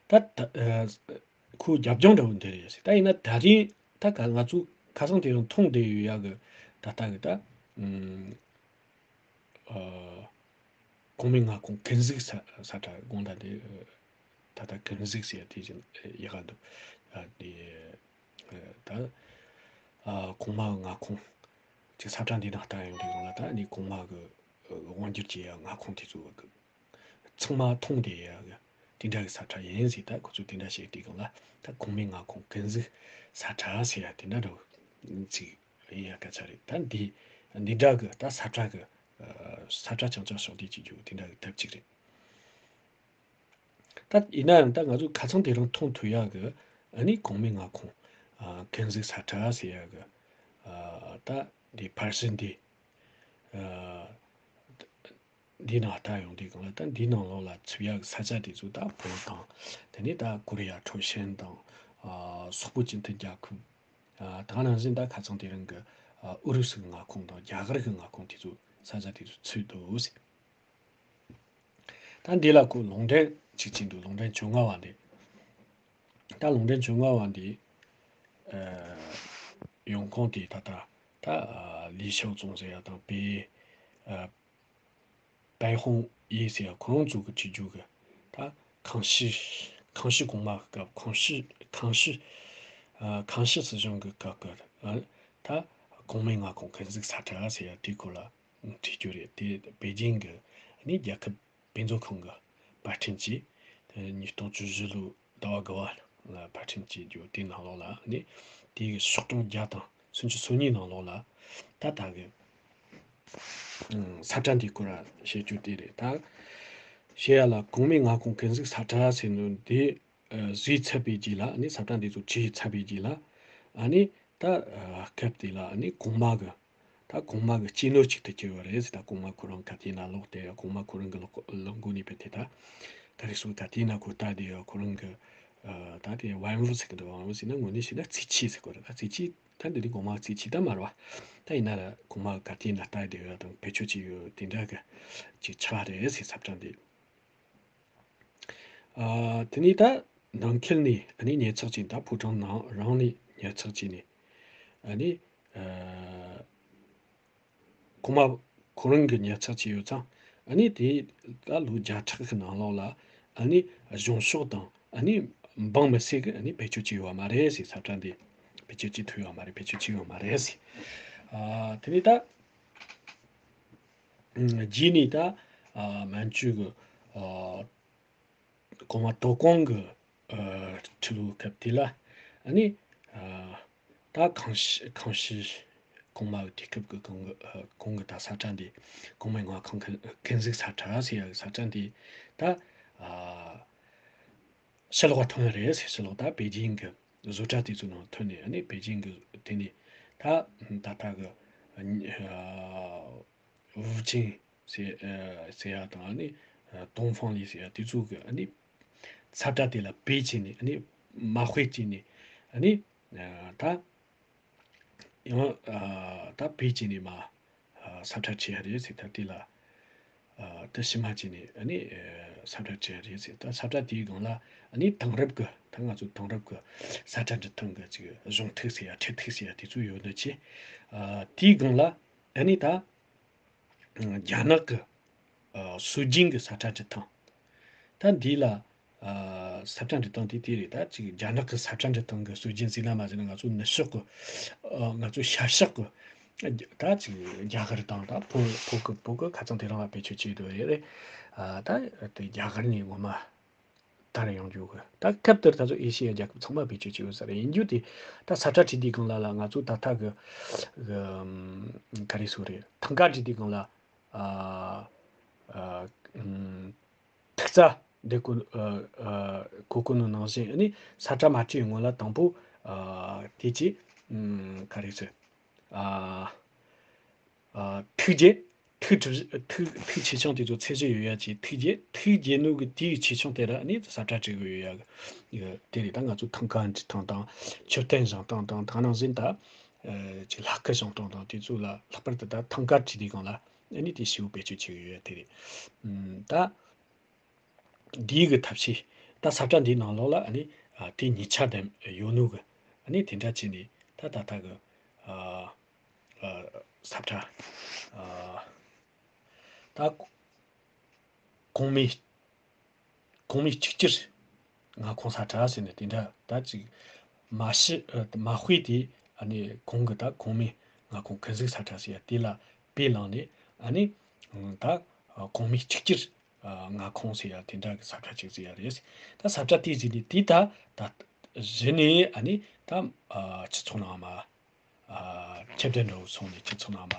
ད་ད་ཨ་ཁོའི་རྒྱབ་ལྗོངས་འདྲ་བོ་འདི་རེད་ཞིག་ད་ཡིན་ན་ད་རིང་ད་ག་ང་ཚོ་ཁ་སང་དེ་རིང་མཐོང་བསྡད་ཡོད་ཡ་གི་ད་ལྟ་གི་ད་ཨུམ། ཨ་གོང་མའི་མངའ་ཁོངས་ཀུན་གཟིགས་ས་ས་ཁྲ་དགོངས་དག་དེ་ད་ལྟ་ཀུན་གཟིགས་ཟེར་དེ་བཞིན་ཡག་ག་འདུག་ཨ་དེ་ད་ཨ་གོང་མ་མངའ་ཁོངས་ཀྱི་ས་ཁྲ་འདི་ནང་ལྟ་ཡོང་དུས་ཡོང་ལ་ད་ནི་གོང་མ་གི་དབང་སྒྱུར་གྱི་ཡ་མངའ་ཁོངས་དེ་ཚོ་གི་ཚང་མ་མཐོང་བསྡད་ཡ་གི་དེ་འདྲ་གི་ས་ཁྲ་ཡིན་ཟེར། ད་ཁོ་ཚོས་དེ་འདྲ་བཤད་དུས་སྒང་ལ་ད་གོང་མའི་མངའ་ཁོངས་ཀུན་གཟིགས་ས་ཁྲ་ཟེར་ཡ་དེ་འདྲ་འདྲ་བོ་ཅིག་ཡིན་ཡ་སྐད་ཆ་རེད། ད་འདི་འདི་འདྲ་གི་ད་ས་ཁྲ་གི་ཨ་ས་ཁྲ་རྐྱང་རྐྱང་ཕྱོགས་བསྡུས་བྱེད་རྒྱུ་དེ་འདྲ་གི་ཐབས་ཅིག་རེད། ད་ཡིན་ན་ཡང་ད་ང་ཚོ་ཁ་ཚང་དེ་རིང་མཐོང་ཐུབ་ཡ་གི་ཨ་ནི་གོང་མའི་མངའ་ཁོངས་ཨ་ཀུན་གཟིགས་ས་ཁྲ་ཟེར་ཡ་གི་ཨ་ད་འདི་ཕར་ཕྱིན་འདི་ཨ་འདི་ནང་ལྟ་ཡོང་དུས་སྒང་ལ་ད་འདིའི་ནང་ལོགས་ལ་ཚུད་ཡག་གི་ས་ཆ་དེ་ཚོ་ད་བོད་དང་དེ་ནས་ད་ཀོ་རི་ཡ་ཁྲོ་ཆེན་དང་ཨ་སོག་པོ་སྤྱི་མཐུན་རྒྱལ་ཁབ་ཨ་ད་ག་ནང་བཞིན་ད་ཁ་ཚང་དེ་རིང་གི་ཨ་ཨུ་རུ་སུ་གི་མངའ་ཁོངས་དང་རྒྱ་གར་གི་མངའ་ཁོངས་དེ་ཚོ་ས་ཆ་དེ་ཚོ་ཚུད་འདུག་ཟེར། ད་འདི་ལ་ཁོ་ལུང་འདྲེན་ཅིག་བྱས་འདུག་ལུང་འདྲེན་བཅོ་ལྔ་བ་འདི། ད་ལུང་འདྲེན་བཅོ་ལྔ་བ་འདི་ཨ་ཡོང་ཁུངས་དེ་ད་ལྟ་ད་ཨ་ལི་ཤའོ་ཙུང་ཟེར་ཡ་དང་པེ་ཨ་པའེ་ཧུང་ཡེ་ཟེར་ཡ་ཁོ་རང་ཚོ་གི་བྲིས་རྒྱུ་གི་ད་ཁང་ཤི་ཁང་ཤི་གོང་མ་གི་སྐབས་ཁང་ཤི་ཁང་ཤི་ཨ་ཁང་ཤི་སྲིད་གཞུང་གི་སྐབས་ཀྱི་ཨ་ད་གོང་མའི་མངའ་ཁོངས་ཀུན་གཟིགས་ས་ཁྲ་ཟེར་ཡ་དེའི་སྐོར་ལ་བྲིས་རྒྱུ་རེད། དེ་པེ་ཅིང་གི་ནི་རྒྱལ་ཁབ་དཔེ་མཛོད་ཁང་གི་པར་སྐྲུན་གྱིས་དེ་ཉིས་སྟོང་བཅུ་བཞི་ལོའི་ཟླ་བ་དགུ་བ་ལ་པར་སྐྲུན་བྱས་རྒྱུ་དེ་ནང་ལོགས་ལ་ནི་དེའི་ཤོག་གྲངས་བརྒྱ་དང་སུམ་ཅུ་སོ་གཉིས་ནང་ལོགས་ལ་ད་ལྟ་གི་ཨང་ས་ཁྲ་འདིའི་སྐོར་ལ་བཤད་རྒྱུ་དེ་རེད། ད་བཤད་ཡ་ལ་གོང་མའི་མངའ་ཁོངས་ཀུན་གཟིགས་ས་ཁྲ་ཟེར་ནོ་དེ་ཨ་བཟོས་ཚར་བའི་རྗེས་ལ་ནི་ས་ཁྲ་འདི་ཚོ་བྲིས་ཚར་བའི་རྗེས་ལ་ཨ་ནི་ད་ཨ་སྐབས་དེ་ལ་ནི་གོང་མ་གི་ད་གོང་མ་གི་གཅེས་ནོར་ཅིག་ཏུ་གྱུར་བ་རེད་ཟེར། ད་གོང་མ་ཁོ་རང་ག་དུས་ན་ལོག་སྟེ་གོང་མ་ཁོ་རང་གི་ལོ་ལོ་མགོ་ནས་བུད་དེ་ད་ད་རེས་སུ་ག་དུས་ན་ཁོ་ལྟ་དེ་ཡ་ཁོ་རང་གི་ཨ་ད་དེ་ཝན་ཝུ་ཟེར་གི་འདུག་ཝན་ཝུ་ཟེར་ན་དངོས་གནས་བཤད་ན་རྩིས་ཆེ་ཟེར་གོ་རེད། ད་རྩིས་ཆེ་ད་འདི་ནི་གོང་མ་རྩིས་ཆེ་ད་མ་རེད་བ། ད་ཡིན་ན་ར་གོང་མ་ག་དུས་ན་ལྟ་དེ་ཡ་དང་བེད་སྤྱོད་ཅིག་ཡོད་དེ་འདྲ་གི་ཅིག་ཆགས་རེད་ཟེར། ས་ཁྲ་འདི། ཨ་དེ་ནས་ད་ནང་ཁུལ་ནས་ཨ་ནི་ཉར་ཚགས་བྱས། ད་ཕོ་བྲང་ནང་རང་ནས་ཉར་ཚགས་བྱས་ནས་ཨ་ནི་ཨ་གོང་མ་ཁོ་རང་གིས་ཉར་ཚགས་བྱས་ཡོད་ཙང་ཨ་ནི་དེ་ད་ལོ་བརྒྱ་ཕྲག་གི་ནང་ལོགས་ལ་ཨ་ནི་གཞུང་ཕྱོགས་དང་ཨ་ནི་འབངས་མི་སེར་གིས་ཨ་ནི་བེད་སྤྱོད་བྱས་ཡོད་མ་རེད་ཟེར། ས་ཁྲ་འདི་བེད་སྤྱོད་བྱེད་ཐུབ་ཡོད་མ་རེད། བེད་སྤྱོད་བྱས་ཡོད་མ་རེད་ཟེར། ཨ་དེ་ནས་ད། རྗེས་ནས་ད་ཨ་མན་ཇུ་གི་ཨ་གོང་མ་དོ་དགོང་གི་ཨ་ཁྲི་ལོའི་སྐབས་དེ་ལ་ཨ་ནི་ཨ་ད་ཁང་ཤི་ཁང་ཤི་གོང་མ་གི་དུས་སྐབས་ཀྱི་གོང་གི་ཨ་གོང་གི་ད་ས་ཁྲ་འདི་གོང་མའི་མངའ་ཁོངས་ཀུན་གཟིགས་ས་ཁྲ་ཟེར་ཡ་གི་ས་ཁྲ་འདི་ད་ཨ་ཕྱི་ལོགས་ཐོན་རེད་ཟེར། ཕྱི་ལོགས་ད་པེ་ཅིང་གི་བཟོ་གྲྭ་དེ་ཚོ་ནང་ཐོན་ནས་ཨ་ནི་པེ་ཅིང་གི་དེ་ནས་ད་ད་ལྟ་གི་ཨ་ཝུ་ཆིང་ཟེར་ཨ་ཟེར་ཡ་དང་ཨ་ནི་ཨ་ཏོང་ཧྥང་ལི་ཟེར་ཡ་དེ་ཚོ་གི་ཨ་ནི་ས་ཁྲ་དེ་ལ་བེད་སྤྱད་ནས་ཨ་ནི་མ་དཔེ་བྱས་ནས་ཨ་ནི་ཨ་ད་ཡང་ཨ་ད་བེད་སྤྱད་ནས་མ་ཨ་ས་ཁྲ་བྲིས་ཡ་རེད་ཟེར། ད་དེ་ལ་ཨ་ད་ཕྱི་མ་བྱས་ནས་ཨ་ནི་ ས་ཁྲ་བྲིས་རེད་ཟེར། ད་ས་ཁྲ་དེའི་སྒང་ལ་ཨ་ནི་དེང་རབས་ཀྱི་ད་ང་ཚོ་དེང་རབས་ཀྱི་ས་ཁྲ་འབྲི་སྟངས་ཀྱི་ཅིག་གཞུང་ཐིག་ཟེར་ཡ་ཁྲིད་ཐིག་ཟེར་ཡ་དེ་ཚོ་ཡོད་ནི་ཆེ། ཨ་དེའི་སྒང་ལ་ཨ་ནི་ད་རྒྱ་ནག་གི་ཨ་སྲོལ་རྒྱུན་གྱི་ས་ཁྲ་འབྲི་སྟངས། ད་འདི་ལ་ཨ་ས་ཁྲ་འབྲི་སྟངས་དེ་དེ་རེད། ད་ཅིག་རྒྱ་ནག་གི་ས་ཁྲ་འབྲི་སྟངས་ཀྱི་སྲོལ་རྒྱུན་ཟེར་ན་མ་ཟེར་ན། ང་ཚོ་ནུབ་ཕྱོགས་ཀྱི་ཨ་ང་ཚོ་ཤར་ཕྱོགས་ཀྱི་ད་ཅིག་རྒྱ་གར་དང་ད་བོད་བོད་ཀྱི་བོད་ཀྱི་ཁ་ཚང་དེ་རང་ལ་བེད་སྤྱོད་བྱེད་འདོད་རེད། ཨ་ད་དེ་རྒྱ་གར་ནས་ངོ་མ་དར་ཡོང་རྒྱུ་གི། ད་སྐབས་དེར་ད་ཚོ་ཨེ་ཤི་ཡའི་རྒྱལ་ཁབ་ཚང་མ་བེད་སྤྱོད་བྱེད་ཡོད་ས་རེད། ཡིན་རྒྱུ་དེ་ད་ས་ཁྲ་བྲིས་དུས་སྒང་ལ་ལ་ང་ཚོ་ད་ལྟ་གི་གི་ག་རེ་ཟེར་དགོས་རེད། ཐང་ག་བྲིས་དུས་སྒང་ལ་ཨ་ཨ་ཨམ། ཐིག་རྩ་འདི་གོ་ཨ་ཨ་གོ་གོ་ནོ་ནང་བཞིན། ཨ་ནི་ས་ཁྲ་མ་བྲིས་སྔོན་ལ་དང་པོ་ཨ་དེ་ཅི་ཨམ་ག་རེ་ཟེར། ཨ་ཨ་ཐིག་བརྒྱད། ཐིག་གྲུབ་ཐིག་ཐིག་ཆེ་ཆུང་དེ་ཚོ་ཚད་གཞི་ཡོད་ཡ་ཅིག་ཐིག་བརྒྱད། ཐིག་བརྒྱད་ནོ་གི་དེའི་ཆེ་ཆུང་དེ་ར་ཨ་ནི་ས་ཁྲ་བྲིས་དགོས་ཡོད་ཡ་གི། དེ་རེད། ད་ང་ཚོ་ཐང་ག་འབྲི་སྟངས་དང་མཆོད་རྟེན་བཞེངས་སྟངས་དང་། ད་ནང་བཞིན་ད་ཨ་ཅིག་ལྷ་སྐུ་བཞེངས་སྟངས་དང་དེ་ཚོ་ལ་ལྷག་པར་དུ་ད་ཐང་ག་བྲིས་དུས་སྒང་ལ་ཨ་ནི་དེ་ཞེ་པོ་བེད་སྤྱོད་བྱེད་ཀྱི་ཡོད་ཡ་དེ་རེད། ཨམ་ད། འདིའི་གི་ཐབས་ཤེས། ད་ས་ཁྲ་འདིའི་ནང་ལོགས་ལ་ཨ་ནི་ཨ་དེ་གཉིས་ཆ་ལྡན་ཡོད་ནོ་གི། ཨ་ནི་དེ་འདྲ་བྱས་ནས་ད་ད་ལྟ་གི་ཨ་ཨ་ས་ཁྲ་ཨ་ད་གོང་མའི་གོང་མའི་གཅིག་གྱུར་མངའ་ཁོངས་ས་ཁྲ་ཟེར་ནས་དེ་འདྲ་ད་ཅིག་མ་ཤི་ཨ་མ་དཔེ་དེ། ཨ་ནི་གོང་གི་ད་གོང་མའི་མངའ་ཁོངས་ཀུན་གཟིགས་ས་ཁྲ་ཟེར་ཡ་དེ་ལ་དཔེ་བླངས་ནས། ཨ་ནི་ད་གོང་མའི་གཅིག་གྱུར་མངའ་ཁོངས་ཟེར་ཡ་དེ་འདྲ་གི་ས་ཁྲ་ཅིག་ཟེར་ཡ་རེད། ད་ས་ཁྲ་དེ་ཟེར་ནས་དེ་ད་ད་གཞི་ནས་ཨ་ནི་ད་ཨ་སྤྱི་ཚོགས་ནང་མ་ཨ་ཁྱབ་གདལ་འདྲ་བོ་སོང་ནས་སྤྱི་ཚོགས་ནང་མ་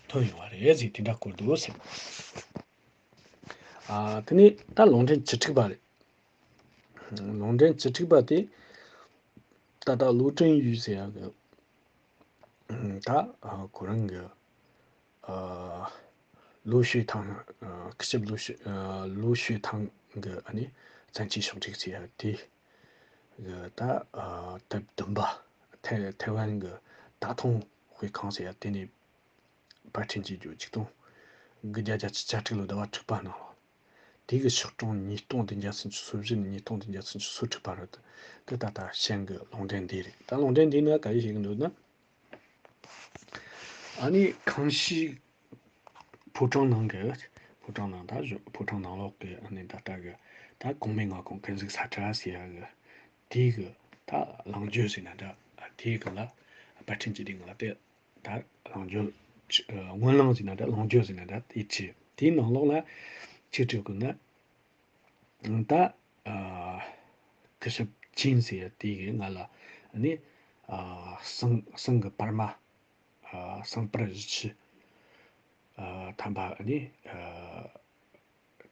ཐོན་ཡོང་བ་རེད་ཟེར། དེ་འདྲ་བཀོད་འདུག་ཟེར། ཨ་དེ་ནས་ད་ལུང་འདྲེན་བཅུ་དྲུག་པ་རེད། ལུང་འདྲེན་བཅུ་དྲུག་པ་དེ་ད་ལྟ་ལུའུ་ཀྲིན་ཡུས་ཟེར་ཡ་གི། ད་ཨ་ཁོ་རང་གི་ཨ་ལུའུ་ཞུས་ཐང་། ཨ་སྐུ་ཞབས་ལུའུ་ཞུས་ཨ་ལུའུ་ཞུས་ཐང་གི་ཨ་ནི་བཙན་བྱོལ་ཕྱོགས་སྒྲིག་ཟེར་ཡ་དེ་གི་ད་ཨ་དེབ་བདུན་པ་ཐེ་ཐེ་ཝན་གི་ད་ཐུང་དཔེ་ཁང་ཟེར་ཡ་དེ་ནས་པར་སྐྲུན་བྱེད་རྒྱུ། ཆིག་སྟོང་དགུ་བརྒྱ་བརྒྱད་ཅུ་གྱ་དྲུག་ལོ་ཟླ་བ་དྲུག་པ་ནང་ལ། དེ་གི་ཤོག་གྲངས་ཉིས་སྟོང་བདུན་བརྒྱ་སུམ་ཅུ་སོ་བཞི་ནས་ཉིས་སྟོང་བདུན་བརྒྱ་སུམ་ཅུ་སོ་དྲུག་བར་དུ་དེ་ད་ལྟ་ཤན་གི་ལུང་འདྲེན་འདི་རེད། ད་ལུང་འདྲེན་འདི་ནི་ག་རེ་བཤད་ཀྱི་འདུག་ན། ཨ་ནི་ཁང་ཤིས་ཕོ་བྲང་ནང་གི་ཕོ་བྲང་ནང་ད་ཕོ་བྲང་ནང་ལོགས་ཀྱི་ཨ་ནི་ད་ལྟ་གི་ད་གོང་མའི་མངའ་ཁོངས་ཀུན་གཟིགས་ས་ཁྲ་ཟེར་ཡ་གི་དེ་གི་ད་ལང་རྒྱུ་ཟེར་ན་འདྲ། དེའི་སྒང་ལ་པར་སྐྲུན་བྱེད་དུས་སྒང་ལ་དེ། ད་ལང་རྒྱུ། སྔོན་གླེང་ཟེར་ན་འདྲ། ལང་རྒྱུ་ཟེར་ན་འདྲ། དེ་བྲིས། དེའི་ནང་ལོགས་ལ་ཅི་བྲིས་དགོས་ན། ད་ཨ་སྐུ་ཞབས་ཅིན་ཟེར་ཡ་དེ་གིས་ང་ལ་ནི་ཨ་ཟངས་ཟངས་ཀྱི་པར་མ་ཨ་ཟངས་པར་བཞི་བཅུ་ཨ་ཐམ་པ་ནི་ཨ་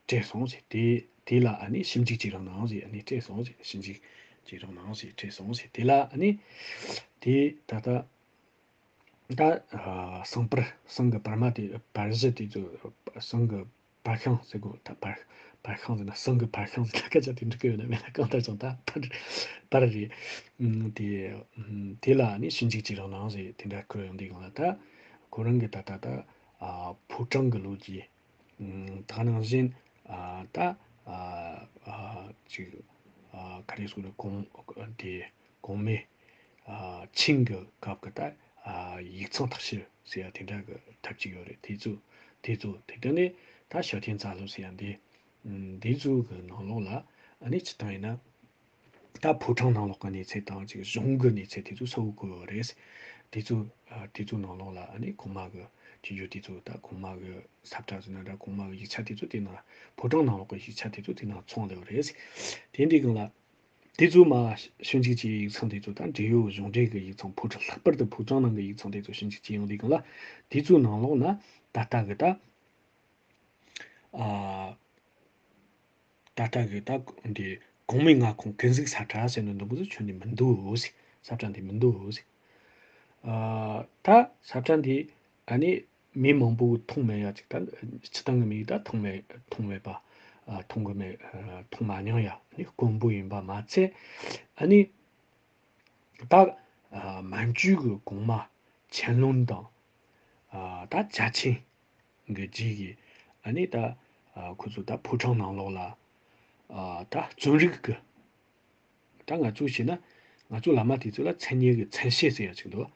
སྤྲད་སོང་ཟེར། དེ་དེ་ལ་ཨ་ནི་ཞིབ་འཇུག་བྱེད་རོགས་གནང་ཟེར། ཨ་ནི་སྤྲད་སོང་ཟེར། ཞིབ་འཇུག་བྱེད་རོགས་གནང་ཟེར། སྤྲད་སོང་ཟེར། དེ་ལ་ཨ་ནི་དེ་ད་ལྟ་ད་ཨ་ཟངས་པར་ཟངས་ཀྱི་པར་མ་དེ་པར་གཞི་དེ་ཚོ་ཟངས་ཀྱི་པར་ཤིང་ཟེར་གོ། ད་པར་པར་ཤིང་ཟེར་ན་ཟངས་ཀྱི་པར་ཤིང་ཟེར་ན་སྐད་ཆ་དེ་འགྲིག་གི་ཡོད་ན་མེད་ན། གང་ལྟར་ཀྱང་ད་པར་པར་རེད། ཨུམ་དེ་ཨུམ་དེ་ལ་ནི་ཞིབ་འཇུག་བྱེད་རོགས་གནང་ཟེར། དེ་འདྲ་བསྐུར་ཡོང་དུས་སྒང་ལ་ད་ཁོ་རང་གི་ད་ད་ད་ཨ་ཕོ་བྲང་གི་ལོ་རྒྱུས། ཨུམ་ད་ནང་བཞིན་ཨ་ད་ཨ་ཨ་ཅིག་ཨ་ག་རེ་ཟེར་དགོས་རེད། གོང་དེ་གོང་མའི་ཨ་ཆིང་གི་སྐབས་ཀྱི་ད་ཨ་ཡིག་ཚང་བརྟག་ཞིབ་ཟེར་ཡ་དེ་འདྲ་གི་ཐབས་ཅིག་ཡོད་རེད། དེ་ཚོ་དེ་ཚོ་དེ་དོན་ནི་ད་ཞའོ་ཐེན་ཙ་ལུ་ཟེར་ཡ་འདི་འདི་ཚོ་གི་ནང་ལོགས་ལ་ཨ་ནི་སྤྱིར་བཏང་ཡིན་ན། ད་ཕོ་བྲང་ནང་ལོགས་ཀྱི་གནས་ཚུལ་དང་ཅིག་གཞུང་གི་གནས་ཚུལ་དེ་ཚོ་གསལ་བོ་བཀོད་ཡོད་རེད། དེ་ཚོ་ཨ་དེ་ཚོ་ནང་ལོགས་ལ་ཨ་ནི་གོང་མ་གི་དུས་རྒྱུན་དེ་ཚོ། ད་གོང་མ་གི་ས་བཀྲ་ཟེར་ན་འདྲ། གོང་མ་གི་ཡིག་ཆ་དེ་ཚོ་དེ་ནང་། ཕོ་བྲང་ནང་ལོགས་ཀྱི་ཡིག་ཆ་དེ་ཚོ་དེ་ནང་ཚང་བསྡད་ཡོད་རེད། དེ་འདྲའི་སྒང་ལ་དེ་ཚོ་མ་ཞིབ་འཇུག་བྱས་ཡིག་ཚང་དེ་ཚོ། ད་འབྲེལ་ཡོད་གཞུང་འབྲེལ་གི་ཡིག་ཚང་། ཕོ་བྲང་། ལྷག་པར་དུ་ཕོ་བྲང་ནང་གི་ཡིག་ཚང་དེ་ཚོ་ཞིབ་འཇུག་བྱས་ཡོང་དུས་སྒང་ལ། དེ་ཚོའི་ནང་ལོགས་ན་ད་ལྟ་གི་ད་ཨ། ད་ལྟ་གི་ད་འདི་གོང་མའི་མངའ་ཁོངས་ཀུན་གཟིགས་ས་ཁྲ་ཟེར་ནི་འདི་མོ་ཟིག་ཁྱོན་ནས་མི་འདུག་ཟེར། ས་ཁྲ་འདི་མི་འདུག་ཟེར། ཨ་ད་ས་ཁྲ་འདི་ཨ་ནི་མི་མང་པོས་མཐོང་མེད་ཡ་ཅིག། ད་སྤྱིར་བཏང་གི་མིས་ད་མཐོང་མེད། མཐོང་མེད་པ། ཨ་མཐོང་གི་མེད། ཨ་མཐོང་མ་མྱོང་ཡ། ཨ་ནི་དཀོན་པོ་ཡིན་པ་མ་ཚད། ཨ་ནི། ད་ཨ་མན་ཇུ་གི་གོང་མ་ཆན་ལུན་དང་། ཨ་ད་ཅཱ་ཆིང་གི་རྗེས་ཀྱི་ཨ་ནི་ད་ཨ་ཁོ་ཚོ་ད་ཕོ་བྲང་ནང་ལོགས་ལ་ ཨ་ད་རྩོམ་རིག་གི། ད་ང་ཚོས་བྱས་ན་ང་ཚོ་བླ་མ་དེ་ཚོ་ལ་མཚན་ཉིད་ཀྱི་མཚན་བཤད་ཟེར་ཡ་ཅིག་འདུག་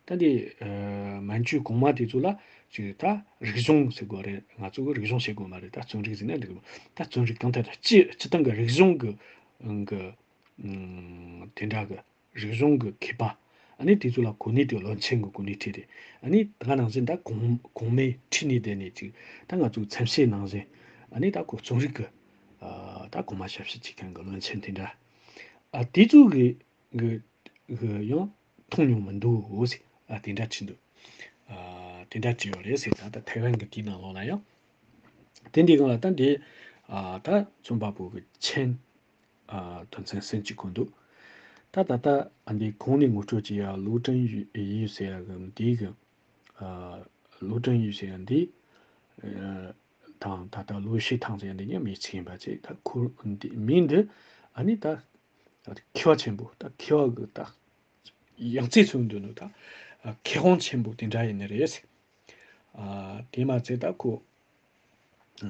ད་འདི་ཨ་མན་ཇུའི་གོང་མ་དེ་ཚོ་ལ་ཅིག་ད་རིག་གཞུང་ཟེར་དགོས་རེད། ང་ཚོ་གི་རིག་གཞུང་བཤད་དགོས་མ་རེད། ད་རྩོམ་རིག་ཟེར་ན་འགྲིག་གི་མ། ད་རྩོམ་རིག་གང་ལྟར་སྤྱི་སྤྱི་བཏང་གི་རིག་གཞུང་གི་གི་ཨང་གི་ཨང་དེ་འདྲ་གི་རིག་གཞུང་གི་མཁས་པ། ཨ་ནི་དེ་ཚོ་ལ་གོ་གནས་དེ་བློན་ཆེན་གྱི་གོ་གནས་ཁྲིད་དེ། ཨ་ནི་ད་ག་ནང་བཞིན་ད་གོང་གོང་མའི་ཁྲིད་ནས་བསྡད་ནས་ཅིག་ད་ང་ཚོའི་མཚན་བཤད་ནང་བཞིན། ཨ་ནི་ད་ཁོ་རྩོམ་རིག་གི་ཨ་ད་གོང་མ་ཞབས་ཕྱི་བྱེད་མཁན་གྱི་བློན་ཆེན་དེ་འདྲ། ཨ་དེ་ཚོ་གི་གི་གི་ཡང་མཐོང་མྱོང་མི་འདུག་ཟེར། ཨ་དེ་འདྲ་བྱས་འདུག་ཨ་དེ་འདྲ་བྱས་ཡོད་རེད་ཟེར། ད་ད་ཐའེ་ཝན་གི་དེའི་ནང་ལོགས་ལ་ཡང་། དེ་འདི་སྒང་ལ་ད་འདི་ཨ་ད་རྩོམ་པ་པོ་གི་མཆན་ཨ་དོན་ཚན་གསན་གཅིག་གོ་འདུག་ད་ད་ལྟ་ཨ་འདི་གོང་ནས་ངོ་སྤྲོད་བྱས་ཡ་ལུའུ་ཀྲིན་ཡུས་ཟེར་ཡ་གི་འདི་གི་ཨ་ལུའུ་ཀྲིན་ཡུས་ཟེར་ཡ་འདི་ཨ་དང་ད་ལྟ་ལུའུ་ཤི་ཐང་ཟེར་ཡ་འདི་གཉིས་མི་གཅིག་ཡིན་པ་བྱས། ད་ཁོ་འདི་མིང་འདི་ཨ་ནི་ད་མཁས་པ་ཆེན་པོ། ད་མཁས་པ་གི་ད་ཡང་རྩེ་ཚུགས་འདུག་ནོ། ད་མཁས་དབང་ཆེན་པོ་དེ་འདྲ་ཡིན་ནི་རེད། ཨ་དེ་མ་ཚད་ད་ཁོ་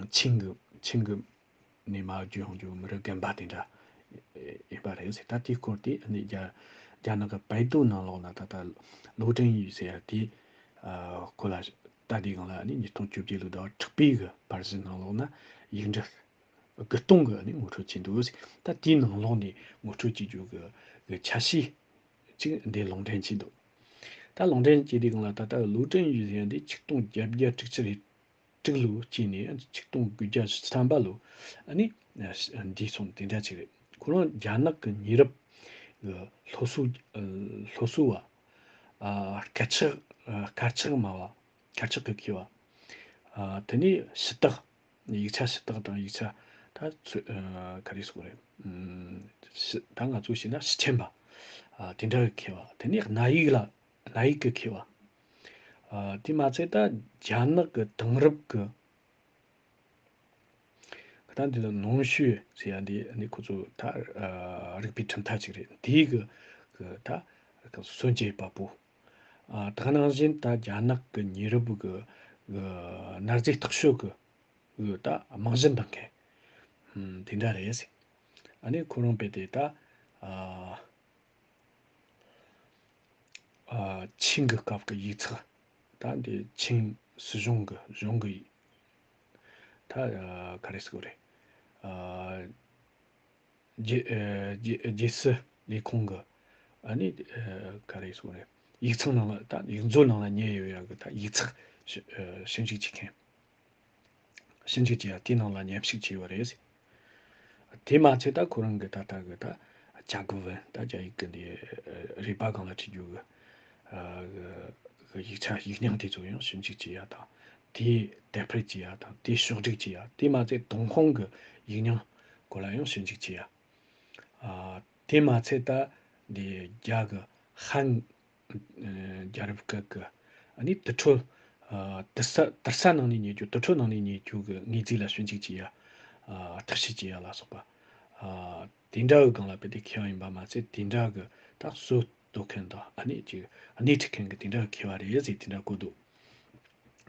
ཆིང་གི་ཆིང་གི་ནས་མར་བརྒྱུད་ཡོང་རྒྱུ་མི་རབས་རྒན་པ་དེ་འདྲ་ཡིན་པ་རེད་ཟེར། ད་དེའི་སྐོར་དེ་ནི་རྒྱ་རྒྱ་ནག་གི་པའེ་ཏུའུ་ནང་ལོགས་ན་ད་ལྟ་ལུའུ་ཀྲིན་ཡུས་ཟེར་ཡ་དེ་ཨ་ཁོ་ལ་ད་དེའི་སྒང་ལ་ནི་ཉིས་སྟོང་བཅོ་བརྒྱད་ལོ་ཟླ་བ་དྲུག་པའི་གི་པར་གཞི་ནང་ལོགས་ན་ཡིག་འབྲུ་དགུ་སྟོང་གི་ནི་ངོ་སྤྲོད་བྱས་འདུག་ཟེར། ད་དེའི་ནང་ལོགས་ནས་ངོ་སྤྲོད་བྱེད་རྒྱུ་གི་གི་ཆ་ཤས་ཅིག་འདི་ལུང་འདྲེན་བྱས་འདུག་ད་ལུང་འདྲེན་བྱས་དུས་སྒང་ལ་ད་ལྟ་ལུའུ་ཀྲིན་ཡུས་ཟེར་ཡ་འདི་ཆིག་སྟོང་བརྒྱད་བརྒྱ་དྲུག་ཅུ་རེ་དྲུག་ལོ་སྐྱེས་ནས་ཆིག་སྟོང་དགུ་བརྒྱ་བཞི་བཅུ་ཐམ་པ་ལོ་ཨ་ནི་འདས་སོང་། དེ་འདྲ་ཅིག་རེད། ཁོ་རང་རྒྱ་ནག་གི་ཉེ་རབས་ཀྱི་སློབ་གསོ་སློབ་གསོ་བ། སྐད་ཆ་སྐད་ཆ་སྨྲ་བ། སྐད་ཆ་གི་མཁས་པ། དེ་ནས་ཞུ་དག་ཡིག་ཆ་ཞུ་དག་དང་ཡིག་ཆ་ད་ཚོད་ཨ་ག་རེ་ཟེར་དགོས་རེད། ཨམ་ཞུ་ད་ང་ཚོས་བཤད་ན་ཞུ་མཁན་པ། ཨ་དེ་འདྲ་གི་མཁས་པ། དེ་ནས་གནའ་ཡིག་ལ་གནའ་ཡིག་གི་མཁས་པ། ཨ་དེ་མ་ཚད་ད་རྒྱ་ནག་གི་དེང་རབས་ཀྱི་ད་འདི་ལ་ནོང་ཞུས་ཟེར་ཡ་འདི་ནི་ཁོ་ཚོ་ད་ཨ་རིག་པའི་གྲུབ་མཐའ་ཅིག་རེད། དེའི་གི་གི་ད་གི་སྲོལ་འབྱེད་པ་པོ། ཨ་ད་ག་ནང་བཞིན་ད་རྒྱ་ནག་གི་ཉེ་རབས་གི་གི་གནའ་རྫས་རྟོག་དཔྱོད་གི་གི་ད་རྨང་གཞི་འདིང་མཁན་དེ་འདྲ་རེད། ཨ་ནི་ཁོ་རང་དཔེ་དེ་ད་ཨ་ཨ་ཆིང་གི་སྐབས་ཀྱི་ཡིག་ཚགས། ད་འདི་ཆིང་སྲིད་གཞུང་གི་གཞུང་གི་ད་ཨ་ག་རེ་ཟེར་དགོས་རེད། ཨ་རྒྱལ་ཨ་རྒྱལ་རྒྱལ་སྲིད་ལས་ཁུངས་ཀྱི་ཨ་ནི་ཨ་ག་རེ་ཟེར་དགོས་རེད། ཡིག་ཚང་ནང་ལ་ད་ཡིག་མཛོད་ནང་ལ་ཉལ་ཡོད་ཡག་གི་ད་ཡིག་ཚགས་ཞིབ་ཨ་ཞིབ་འཇུག་བྱེད་མཁན། ཞིབ་འཇུག་བྱེད་ཡ་དེའི་ནང་ལ་མཉམ་ཞུགས་བྱས་ཡོད་རེད། དེ་མ་ཚད་ད་ཁོ་རང་གི་ད་ལྟ་གི་ད་甲骨文ད་རྒྱ་ཡིག་གི་འདི་རིག་པ་སྒང་ལ་ཁྲིད་རྒྱུ་གི་ཨ་གི་གི་ཡིག་ཆ་ཡིག་རྙིང་དེ་ཚོ་ཡང་ཞིབ་འཇུག་བྱེད་ཡ་དང་། དེ་དེབ་སྤེལ་བྱེད་ཡ་དང་། དེ་ཕྱོགས་སྒྲིག་བྱེད་ཡ། དེ་མ་ཚད་ཏུན་ཧོང་གི་ཡིག་རྙིང་སྐོར་ལ་ཡང་ཞིབ་འཇུག་བྱེད་ཡ། ཨ་དེ་མ་ཚད་ད་འདི་རྒྱ་གི་ཧན་རྒྱལ་རབས་སྐབས་ཀྱི་ཨ་ནི་དུར་ཁྲོད། ཨ་དུར་ས་དུར་ས་ནང་ནས་རྙེད་རྒྱུ། དུར་ཁྲོད་ནང་ནས་རྙེད་རྒྱུ་གི་དངོས་རྫས་ལ་ཞིབ་འཇུག་བྱེད་ཡ། ཨ་བརྟག་དཔྱད་བྱེད་ཡ་ལ་སོགས་པ། ཨ་དེ་འདྲ་གི་སྒང་ལ་དཔེ་དེ་མཁས་པ་ཡིན་པ་མ་ཚད། དེ་འདྲ་གི་ད་སྲོལ་གཏོད་མཁན་དང་ཨ་ནི་ཅིག་སྣེ་ཁྲིད་མཁན་གི་དེ་འདྲ་གི་མཁས་པ་རེད་ཟེར་དེ་འདྲ་བཀོད་འདུག་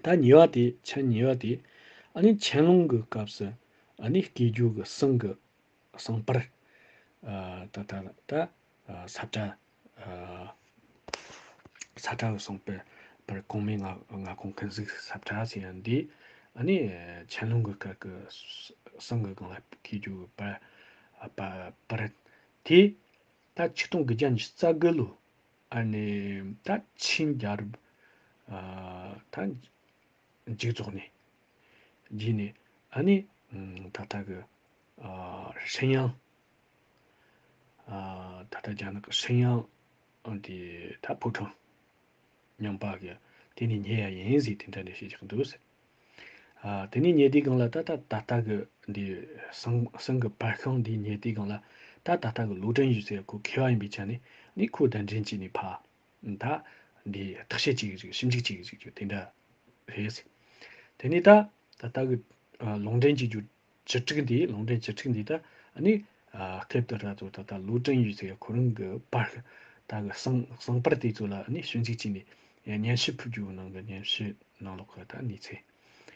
ད་གཉིས་པ་དེ་མཆན་གཉིས་པ་དེ་ཨ་ནི་ཆན་ལུང་གི་སྐབས་སུ་ཨ་ནི་སྐྱེས་རྒྱུ་གི་གསང་གི་གསང་པར། ཨ་ད་ད་ད་ཨ་ས་བཀྲ། ཨ་ས་བཀྲ་གི་གསང་པར། པར་གོང་མའི་མངའ་མངའ་ཁོངས་ཀུན་གཟིགས་ས་བཀྲ་ཟེར་ཡ་འདི་ཨ་ནི་ཆན་ལུང་གི་སྐབས་ཀྱི་གསང་གི་སྒང་ལ་སྐྱེས་རྒྱུ་གི་པར། ཨ་པ་པར་དེ་ད་ཆིག་སྟོང་དགུ་བརྒྱ་ཉི་ཤུ་རྩ་དགུ་ལོ་ཨ་ནི་ད་ཆིང་རྒྱལ་རབས་ཨ་ད་མཇུག་རྫོགས་ནས་རྗེས་ནས་ཨ་ནི་ད་ལྟ་གི་ཨ་ཧྲིན་ཡང་། ཨ་ད་ལྟ་རྒྱ་ནག་གི་ཧྲིན་ཡང་དེ་ད་ཕོ་བྲང་རྙིང་པ་གི་དེ་ནས་རྙེད་ཡ་ཡིན་ཟེར་དེ་འདྲ་ནས་བཤད་ཀྱི་འདུག་ཟེར། ཨ་དེ་ནས་རྙེད་དུས་སྒང་ལ་ད་ད་ད་ལྟ་གི་འདི་གསང་གསང་གི་པར་ཤིང་འདི་རྙེད་དུས་སྒང་ལ་ད་ད་ལྟ་གི་ལུའུ་ཀྲིན་ཡུས་ཟེར་ཁོ་མཁས་པ་ཡིན་པའི་ཆ་ནས་ནི་ཁོ་གདན་འདྲེན་བྱས་ནས་ཕ། ད་འདི་བརྟག་དཔྱད་བྱེད་ཀྱི་རེད། ཞིབ་འཇུག་བྱེད་ཀྱི་རེད་ཅོ་དེ་འདྲ་རེད། དེ་ནས་ད་ད་ལྟ་གི་ཨ་ལུང་འདྲེན་བྱེད་རྒྱུ་བཅུ་དྲུག་འདི། ལུང་འདྲེན་བཅུ་དྲུག་འདི་ད་ཨ་ནི་ཨ་སྐབས་དེ་ར་ཚོ་ད་ལྟ་ལུའུ་ཀྲིན་ཡུས་ཟེར་ཁོ་རང་གི་པར་ད་གི་གསང་གསང་པར་དེ་ཚོ་ལ་ཨ་ནི་ཞིབ་འཇུག་བྱས་ནས་སྙན་ཞུ་ཕུལ་རྒྱུ་ནང་གི་སྙན་ཞུ་ནང་ལོགས་གི་ད་གནས་ཚུལ་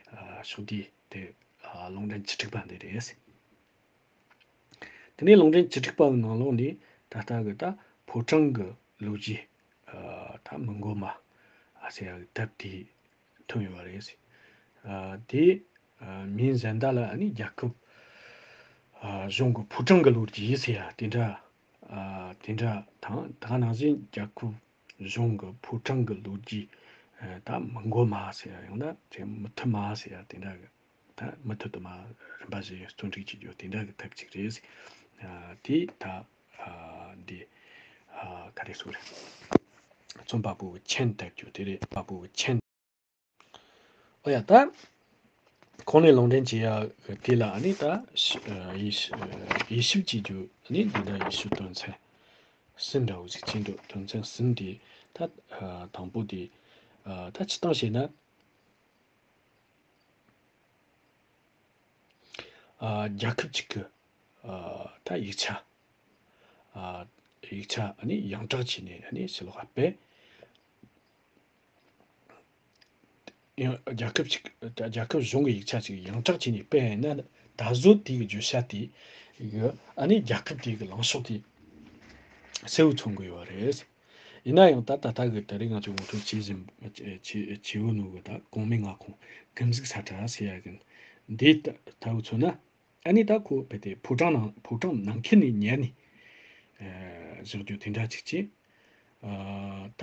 ཨ་ཕྱོགས་བསྡུས་དེ་ཨ་ལུང་འདྲེན་བཅུ་དྲུག་པ་འདི་རེད། དེ་ནས་ལུང་འདྲེན་བཅུ་དྲུག་པའི་ནང་ལོགས་ནས་ད་ལྟ་གི་ད་ཕོ་བྲང་གི་ལོ་རྒྱུས་ཨ་ད་མི་མགོ་མ་ཨ་ཟེར་ཡག་གི་དེབ་དེ་ཐོན་ཡོད་པ་རེད། ཨ་དེ་ཨ་མིང་གཞན་དག་ལ་ཨ་ནི་རྒྱལ་ཁབ་ཨ་གཞུང་གི་ཕོ་བྲང་གི་ལོ་རྒྱུས་ཟེར་ཡག་དེ་འདྲ་ཨ་དེ་འདྲ་དང་ད་ག་ནང་བཞིན་རྒྱལ་ཁབ་གཞུང་གི་ཕོ་བྲང་གི་ལོ་རྒྱུས་ཨ་ད་མི་མགོ་མ་ཟེར་ཡག་ཡང་ན་དེ་མུ་མཐུད་མ་ཟེར་ཡག་དེ་འདྲ་གི་ད་མུ་མཐུད་དུ་མ་རིམ་པ་བཞིན་བརྩོན་འགྲུས་བྱེད་རྒྱུ་དེ་འདྲ་གི་ཐབས་ཅིག་རེད། ཨ་དེ་ད་ཨ་འདི་ཨ་ག་རེ་ཟེར་རེད། རྩོམ་པ་པོ་གི་མཆན་བཏབ་རྒྱུ་དེ་རེད། པ་པོ་གི་མཆན། ཨོ་ཡ་ད། གོང་ནས་ལུང་འདྲེན་བྱེད་ཡག་དེ་ལ་ཨ་ནི་ད་ཨ་དབྱེ་ཞིབ་བྱེད་རྒྱུ་ཨ་ནི་འདི་འདྲ་ཡེ་ཤུ་དོན་ཚན་གསུམ་འདྲ་བོ་ཞིག་བྱས་འདུག་དོན་ཚན་གསུམ་དེ་ད་ཨ་དང་པོ་དེ་ཨ་ད་སྤྱིར་བཏང་བཤད་ན། ཨ་རྒྱལ་ཁབ་ཅིག་གི་ཨ་ད་ཡིག་ཆ། ཨ་ཡིག་ཆ་ཨ་ནི་ཡོངས་གྲགས་བྱས་ནས་ཨ་ནི་ཕྱི་ལོགས་ལ་སྤེལ། ཡང་རྒྱལ་ཁབ་ཅིག་རྒྱལ་ཁབ་གཞུང་གི་ཡིག་ཆ་ཅིག་ཡོངས་གྲགས་བྱས་ནས་སྤེལ་ཡིན་ན་ད་གཟོད་དེ་གི་བརྗོད་བྱ་དེ་གི་ཨ་ནི་རྒྱལ་ཁབ་དེ་གི་ལངས་ཕྱོགས་དེ་གསལ་བོ་མཚོན་གི་ཡོད་རེད། ཡིན་ན་ཡང་ད་ད་ལྟ་གི་ད་རེས་ང་ཚོས་ངོ་སྤྲོད་བྱེད་བཞིན་བྱེད་བྱེད་འོས་ནོ་གི་ད་གོང་མའི་མངའ་ཁོངས་ཀུན་གཟིགས་ས་ཁྲ་ཟེར་ཡ་གི་འདི་ལྟ་ལྟ་བུ་མཚོན་ན་ཨ་ནི་ད་ཁོ་བོད་དེ་ཕོ་བྲང་ནང་ཕོ་བྲང་ནང་ཁུལ་ནས་ཉར་ནས་ཨ་བཞག་རྒྱུ་དེ་འདྲ་ཅིག་བྱས། ཨ་ད་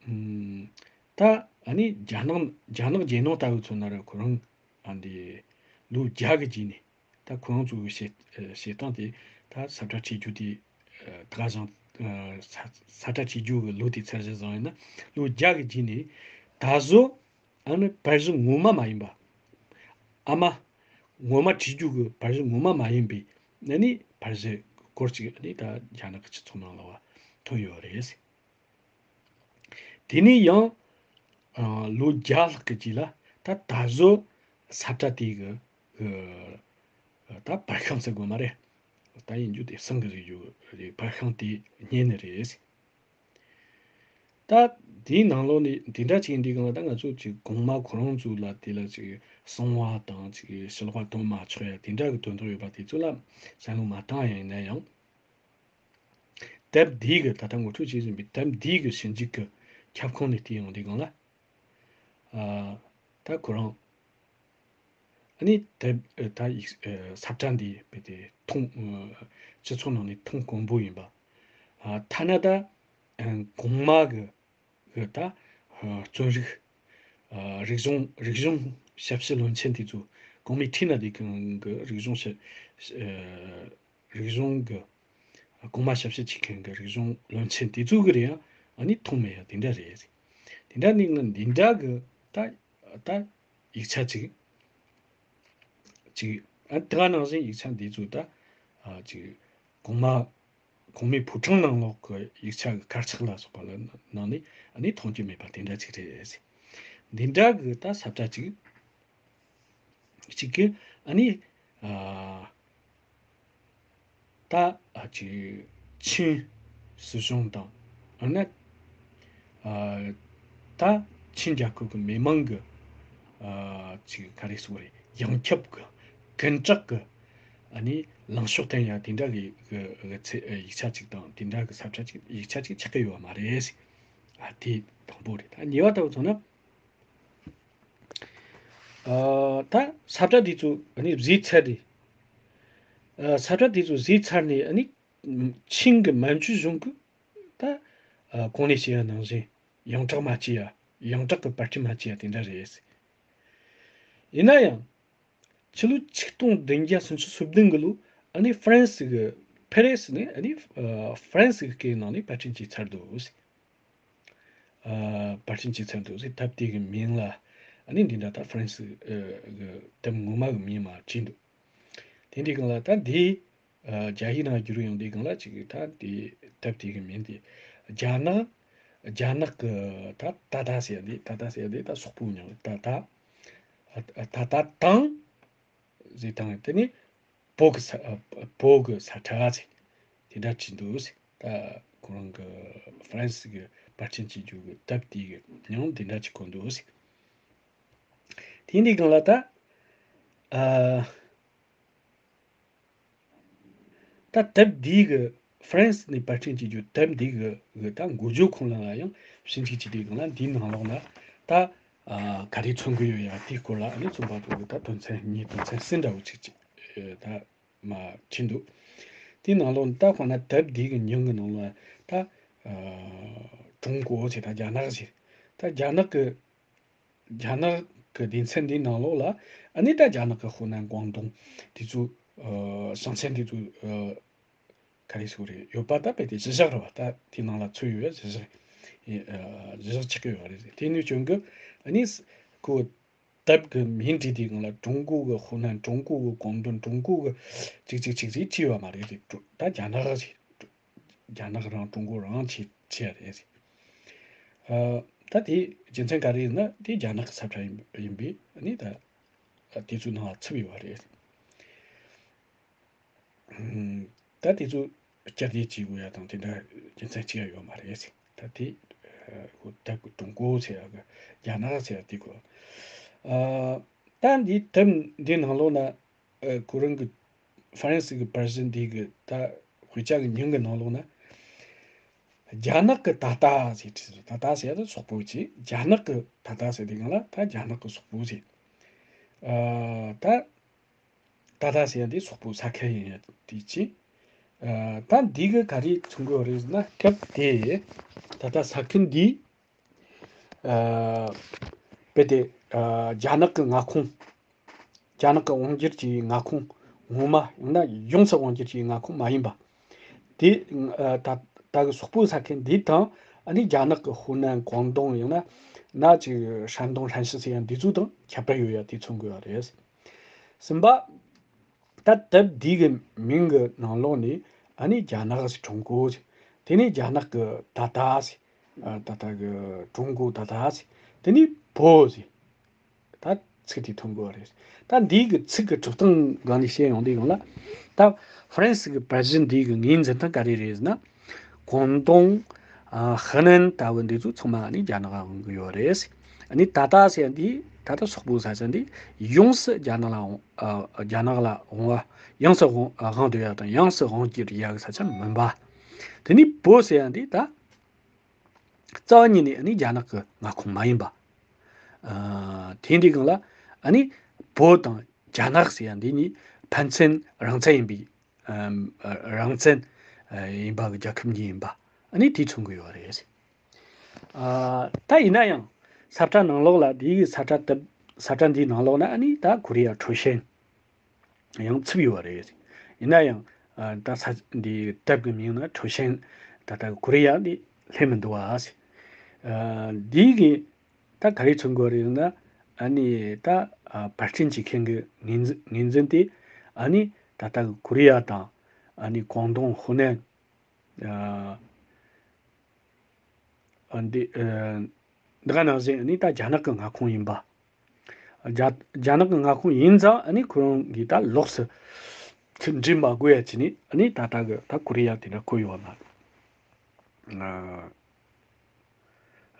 ཨམ་ད་ཨ་ནི་རྒྱ་ནག་རྒྱ་ནག་རྒྱལ་ནང་ལྟ་བུ་མཚོན་ན་ར་ཁོ་རང་ཨ་འདི་ལོ་བརྒྱ་གི་རྗེས་ནས། ད་ཁོ་རང་ཚོའི་བྱེད་བྱེད་སྟངས་དེ་ད་ས་ཁྲ་བྲིས་རྒྱུ་དེ་ད་ག་བཞིན་ས་ས་ཁྲ་བྲིས་རྒྱུ་གི་ལོ་དེ་ཚར་གཞི་བཟུང་ཡིན་ན་ལོ་བརྒྱ་གི་རྗེས་ནས་ད་གཟོད་ཨ་ནི་བར་གཞི་ངོ་མ་མ་ཡིན་པ། ཨ་མ་ངོ་མ་བྲིས་རྒྱུ་གི་བར་གཞི་ངོ་མ་མ་ཡིན་པའི་ཨ་ནི་བར་གཞི་སྐོར་ཅིག་ཨ་ནི་ད་རྒྱ་ནག་གི་སྤྱི་ཚོགས་ནང་ལ་བ་ཐོན་ཡོད་རེད། དེ་ནས་ཡང་ཨ་ལོ་བརྒྱ་ལྷག་གི་རྗེས་ལ་ད་ད་གཟོད་ས་ཁྲ་དེ་གི་ཨ་ད་པར་ཤིང་ཟེར་དགོས་མ་རེད། ད་ཡིན་རྒྱུ་དེ་བསང་གི་རིགས་ཡོད་རེད། པར་ཤིང་དེ་རྙེད་ནི་རེད། ད་དེའི་ནང་ལོགས་ནས་དེ་འདྲ་ཅིག་འདི་གང་ལ་ད་ང་ཚོ་ཅིག་གོང་མ་ཁོ་རང་ཚོ་ལ་དེ་ལ་ཅིག་གསང་བ་དང་ཅིག་ཕྱི་ལོགས་ལ་སྟོན་མ་ཆོག་ཡ་དེ་འདྲ་གི་དོན་དག་ཡོད་པ་དེ་ཚོ་ལ་བསམ་བློ་མ་བཏང་ཡ་ཡིན་ན་ཡང་། དེབ་འདི་གི་ད་ལྟ་ངོ་སྤྲོད་བྱེད་བཞིན་པའི་དེབ་འདི་གི་ཞིབ་འཇུག་གི་ཁྱབ་ཁོངས་ནས་བལྟས་ཡོང་དུས་སྒང་ལ། ཨ་ད་ཁོ་རང་ཨ་ནི་དེབ་ཨ་ད་ཡིག་ཨ་ས་ཁྲ་འདི་རྦད་དེ་མཐོང་ཨ་སྤྱི་ཚོགས་ནང་ནས་མཐོང་དཀོན་པོ་ཡིན་པ། ཨ་ཐ་ན་ད་ཨ་གོང་མ་གི་གི་ད་ཨ་རྩོམ་རིག་ཨ་རིག་གཞུང་རིག་གཞུང་ཞབས་ཕྱི་བློན་ཆེན་དེ་ཚོ་གོང་མའི་ཁྲི་ན་བསྡད་མཁན་གི་རིག་གཞུང་ཞབས་ཨ་རིག་གཞུང་གི་གོང་མ་ཞབས་ཕྱི་བྱེད་མཁན་གི་རིག་གཞུང་བློན་ཆེན་དེ་ཚོ་གི་རེད་ཡང་ཨ་ནི་མཐོང་མེད་ཡ་དེ་འདྲ་རེད། དེ་འདྲ་ནི་ང་འདི་འདྲ་གི་ད་ད་ཡིག་ཆ་ཅིག་ཅིག་ཨ་དེ་ག་ནང་བཞིན་ཡིག་ཆ་འདི་ཚོ་ད་ཨ་ཅིག་གོང་མ་གོང་མའི་ཕོ་བྲང་ནང་ལོགས་ཀྱི་ཡིག་ཆ་གི་དཀར་ཆག་ལ་སོགས་པ་ལ་ནང་ནས་ཨ་ནི་མཐོང་རྒྱུ་མེད་པ་དེ་འདྲ་ཅིག་རེད། འདི་འདྲ་གི་ད་ས་ཁྲ་ཅིག་ཅིག་གི་ཨ་ནི་ཨ་ད་ཨ་ཅིག་ཆིན་སྲིད་གཞུང་དང་ཨ་ནི་ཨ་ད་ཆིན་རྒྱལ་ཁབ་ཀྱི་མི་མང་གི་ཨ་ཅིག་ག་རེ་ཟེར་དགོས་རེད། ཡོངས་ཁྱབ་ཀྱི་ཀུན་གྲགས་ཀྱི་ཨ་ནི་ལངས་ཕྱོགས་བསྟན་ཡ་དེ་འདྲ་གི་གི་གི་ཚེ་ཡིག་ཆ་ཅིག་དང་དེ་འདྲ་གི་ས་ཁྲ་ཅིག་ཡིག་ཆ་ཅིག་ཆགས་ཀྱི་ཡོད་མ་རེད། ཨ་དེ་དང་པོ་རེད། ད་གཉིས་པ་ལྟ་བུ་མཚོན་ན། ཨ་ད་ས་ཁྲ་འདི་ཚོ་ཨ་ནི་བཟོས་ཚར་རེད། ཨ་ས་ཁྲ་འདི་ཚོ་བཟོས་ཚར་ནས་ཨ་ནི་ཆིན་གྱི་མན་ཇུ་གཞུང་གིས་ད་ཨ་གོང་ནས་བཤད་ཡ་ནང་བཞིན་ཡོངས་གྲགས་མ་བྱེད་ཡ་ཡོངས་གྲགས་ཀྱི་པར་སྐྲུན་མ་བྱེད་ཡ་དེ་འདྲ་རེད། ཡིན་ན་ཡང་ཕྱི་ལོ་ཆིག་སྟོང་བདུན་བརྒྱ་སུམ་ཅུ་སོ་བདུན་གི་ལོ་ཨ་ནི་ཧྥ་རན་སི་གི་ཕེ་རེ་སི་ནས་ཨ་ནི་ཨ་ཧྥ་རན་སི་གི་སྐད་ནང་ནས་པར་སྐྲུན་བྱས་ཚར་འདུག་ཨ་པར་སྐྲུན་བྱས་ཚར་འདུག་ཟེར། དེབ་དེ་གི་མིང་ལ་ཨ་ནི་འདི་འདྲ་ད་ཧྥ་རན་སི་ཨ་གི་དེབ་ངོ་མ་གི་མིང་མ་བྲིས་འདུག་དེ་འདྲའི་སྒང་ལ་ད་འདི་ཨ་རྒྱ་ཡིག་ནང་བསྒྱུར་ཡོང་དུས་སྒང་ལ་ཅིག་ད་དེ་དེབ་དེ་གི་མིང་དེ་རྒྱ་ནག་རྒྱ་ནག་གི་ད་ད་ད་ཟེར་ཡ་དེ་ད་ད་ཟེར་ཡ་དེ་ད་སོག་པོ་མྱིང་ད་ད་ད་ད་དང་ཟེར་དང་དེ་ནི་བོད་ཀྱི་ས་ཨ་བོད་ཀྱི་ས་ཁྲ་ཟེར་དེ་འདྲ་བྲིས་འདུག་ཟེར། ད་ཁོ་རང་གི་ཧྥ་རན་སི་གི་པར་སྐྲུན་བྱེད་རྒྱུ་གི་དེབ་དེ་གི་མྱིང་དེ་འདྲ་ཅིག་བཀོད་འདུག་ཟེར། དེ་འདྲའི་སྒང་ལ་ད་ཨ་ ད་དེབ་འདི་གི་ཧྥ་རན་སི་ནས་པར་སྐྲུན་བྱེད་རྒྱུ་དེབ་འདི་གི་གི་ད་འགོ་བརྗོད་ཁོངས་ལ་ཡང་ཞིབ་འཇུག་བྱས་དུས་སྒང་ལ་འདིའི་ནང་ལོགས་ན་ད་ཨ་ག་རེ་མཚོན་གི་ཡོད་ཡ་དེའི་སྐོར་ལ་ཨ་ནི་རྩོམ་པ་པོ་གི་ད་དོན་ཚན་གཉིས་དོན་ཚན་གསུམ་འདྲ་བོ་ཅིག་ཅིག་ཨེ་ད་མ་ཕྱིན་འདུག་དེའི་ནང་ལོགས་ན་ད་དཔེར་ན་དེབ་འདི་གི་མྱིང་གི་ནང་ལོགས་ད་ཨ་ཀྲུང་གོ་ཟེར་ད་རྒྱ་ནག་ཟེར། ད་རྒྱ་ནག་གི་རྒྱ་ནག་གི་སྡེ་ཚན་འདིའི་ནང་ལོགས་ལ་ཨ་ནི་ད་རྒྱ་ནག་གི་ཧོ་ནན་ཀོང་ཏུང་དེ་ཚོ་ཨ་ཞིང་ཆེན་དེ་ཚོ་ཨ་ག་རེ་ཟེར་དགོས་རེད། ཡོད་པ་ད་རྦད་དེ་གཞི་བཞག་རེད་བ། ད་དེའི་ནང་ལ་ཚུད་ཡོད་གཞི་བཞག་ཨ་གཞི་བཞག་ཆགས་ཀྱི་ཡོད་རེད། དེ་ནས་བྱུང་གི་ཨ་ནི་ཁོ་དེབ་གི་མིང་བྲིས་དུས་སྒང་ལ་ཀྲུང་གོ་གི་ཧོ་ནན། ཀྲུང་གོ་གི་ཀོང་ཏུང་། ཀྲུང་གོ་གི་ཅིག་ཅིག་ཅིག་ཅིག་བྲིས་ཡོད་མ་རེད། ད་རྒྱ་ནག་ཅིག་རྒྱ་ནག་རང་ཀྲུང་གོ་རང་བྱས་བྱས་རེད། ཨ་ད་དེའི་རྒྱུ་མཚན་ག་རེ་ཡིན་ན་དེ་རྒྱ་ནག་གི་ས་ཁྲ་ཡིན་ཡིན་པས་ཨ་ནི་ད་དེ་ཚོའི་ནང་ལ་ཚུད་ཡོད་པ་རེད། ཨ་ད་དེ་ཚོ་བསྐྱར་ཟློས་བྱེད་དགོས་ཡ་དང་དེ་འདྲ་རྒྱུ་མཚན་ཅི་ཡང་ཡོད་མ་རེད། ད་དེ་ཨ་ཁོ་ད་ཀྲུང་གོ་ཟེར་ཡ་གི་རྒྱ་ནག་ཟེར་ཡ་དེ་ཁོ་ཨ་ད་འདི་དེབ་འདི་ནང་ལོགས་ན། ཨ་ཁོ་རང་གི་ཧྥ་རན་སི་གི་པར་སི་འདི་གི་ད་དཔེ་ཆ་གི་མྱིང་གི་ནང་ལོགས་ན། རྒྱ་ནག་གི་ད་ལྟ་ཟེར་བྲིས་སོང་། ད་ལྟ་ཟེར་ཡ་དེ་སོག་པོ་བྱས། རྒྱ་ནག་གི་ད་ལྟ་ཟེར་དུས་སྒང་ལ་ད་རྒྱ་ནག་གི་སོག་པོ་བྱས། ཨ་ད་ད་ལྟ་ཟེར་ཡ་དེ་སོག་པོ་ས་ཁུལ་ཡིན་ཡ་དེ་བྱས། ཨ་ད་འདི་གི་ག་རེ་མཚོན་གི་ཡོད་རེད་ཟེར་ན། སྐབས་དེ་ད་ལྟ་ས་ཁུལ་འདི། ཨ་རྦད་དེ་ཨ་རྒྱ་ནག་གི་མངའ་ཁོངས། རྒྱ་ནག་གི་དབང་སྒྱུར་གྱི་མངའ་ཁོངས་ངོ་མ། ཡང་ན་ཡོངས་སུ་དབང་སྒྱུར་གྱི་མངའ་ཁོངས་མ་ཡིན་པ། དེ་ཨ་ད་ད་གི་སོག་པོའི་ས་ཁུལ་འདི་དང་ཨ་ནི་རྒྱ་ནག་གི་ཧོ་ནན་ཀོང་ཏུང་ཡང་ན་ན་ཅིག་ཧྲན་ཏུང་ཧྲན་ཤི་ཟེར་ཡ་འདི་ཚོ་དང་ཁྱད་པར་ཡོད་ཡ་དེ་མཚོན་དགོས་པ་རེད། གསུམ་པ། ད་དེབ་འདི་གི་མིང་གི་ནང་ལོགས་ནས་ཨ་ནི་རྒྱ་ནག་ཟེར། ཀྲུང་གོ་ཟེར། དེ་ནས་རྒྱ་ནག་གི་ད་ལྟ་ཟེར། ཨ་ད་ལྟ་གི་ཀྲུང་གོ་ད་ལྟ་ཟེར། དེ་ནས་བོད་ཟེར། ད་ཚིག་དེ་ཐོན་དགོས་པ་རེད། ད་འདི་གི་ཚིག་གི་གྲུབ་སྟངས་སྒང་ནས་བཤད་ཡོང་དུས་སྒང་ལ། ད་ཧྥ་རན་སི་གི་པར་སི་འདི་གི་ངོས་འཛིན་སྟངས་ག་རེ་རེད་ཟེར་ན། ཀོང་ཏུང་། ཨ་ཧི་ནན་ལྟ་བུ་འདི་ཚོ་ཚང་མ་ནི་རྒྱ་ནག་ལ་དབང་གི་ཡོད་རེད། ཨ་ནི་ད་ལྟ་ཟེར་ཡ་འདི་ད་ལྟ་སོག་པོའི་ས་ཆ་འདི་ཡོངས་སུ་རྒྱ་ནག་ལ་དབང་ཨ་རྒྱ་ནག་ལ་དབང་བ། ཡོངས་སུ་དབང་ཨ་དབང་སྡོད་ཡ་དང་ཡོངས་སུ་དབང་སྒྱུར་ཡ་གི་ས་ཆ་མིན་པ། དེ་ནས་བོད་ཟེར་ཡ་འདི་ད་རྩ་བ་ཉིད་ནས་ཨ་ནི་རྒྱ་ནག་གི་མངའ་ཁོངས་མ་ཡིན་པ། ཨ་དེ་འདི་སྒང་ལ་ཨ་ནི་བོད་དང་རྒྱ་ནག་ཟེར་ཡ་འདི་གཉིས་ཕན་ཚུན་རང་བཙན་ཡིན་པའི། ཨམ་རང་བཙན་ཡིན་པ་གི་རྒྱལ་ཁབ་གཉིས་ཡིན་པ་ཨ་ནི་དེ་མཚོན་གི་ཡོད་རེད། ཨ་ད་ཡིན་ན་ཡང་ས་བཀྲ་ནང་ལོགས་ལ་འདི་གི་ས་བཀྲ་དེབ་ས་བཀྲ་འདིའི་ནང་ལོགས་ན་ཨ་ནི་ད་ཀོ་རི་ཡ་ཁྲའོ་ཞན་ཡང་ཚུད་ཡོད་རེད། ཡིན་ན་ཡང་ཨ་ད་ས་འདི་དེབ་གི་མིང་ན་ཁྲའོ་ཞན་ད་ལྟ་ཀོ་རི་ཡ་འདི་སླེབས་མི་འདུག་ཨ། ཨ་འདི་གི་ད་ག་རེ་མཚོན་གི་ཡོད་རེད་ན། ཨ་ནི་ད་ཨ་ཕར་ཕྱིན་བྱེད་མཁན་གྱི་ངོས་འཛིན་ངོས་འཛིན་དེ་ཨ་ནི་ད་ལྟ་གི་ཀོ་རི་ཡ་དང་ཨ་ནི་ཀོང་ཏུང་ཧོ་ནན་ཨ་ཨ་འདི་ཨ་འདི་ག་ནང་བཞིན་ཨ་ནི་ད་རྒྱ་ནག་གི་མངའ་ཁོངས་ཡིན་པ། རྒྱ་རྒྱ་ནག་གི་མངའ་ཁོངས་ཡིན་ཙང་ཨ་ནི་ཁོ་རང་གིས་ད་ལོགས་སུ་ཁྲིམས་འགྲིག་མ་དགོས་ཡ་བྱས་ནས་ཨ་ནི་ད་ལྟ་གི་ད་ཀོ་རི་ཡ་དེ་འདྲ་བཀོད་ཡོད་པ་མ་རེད། ཨ་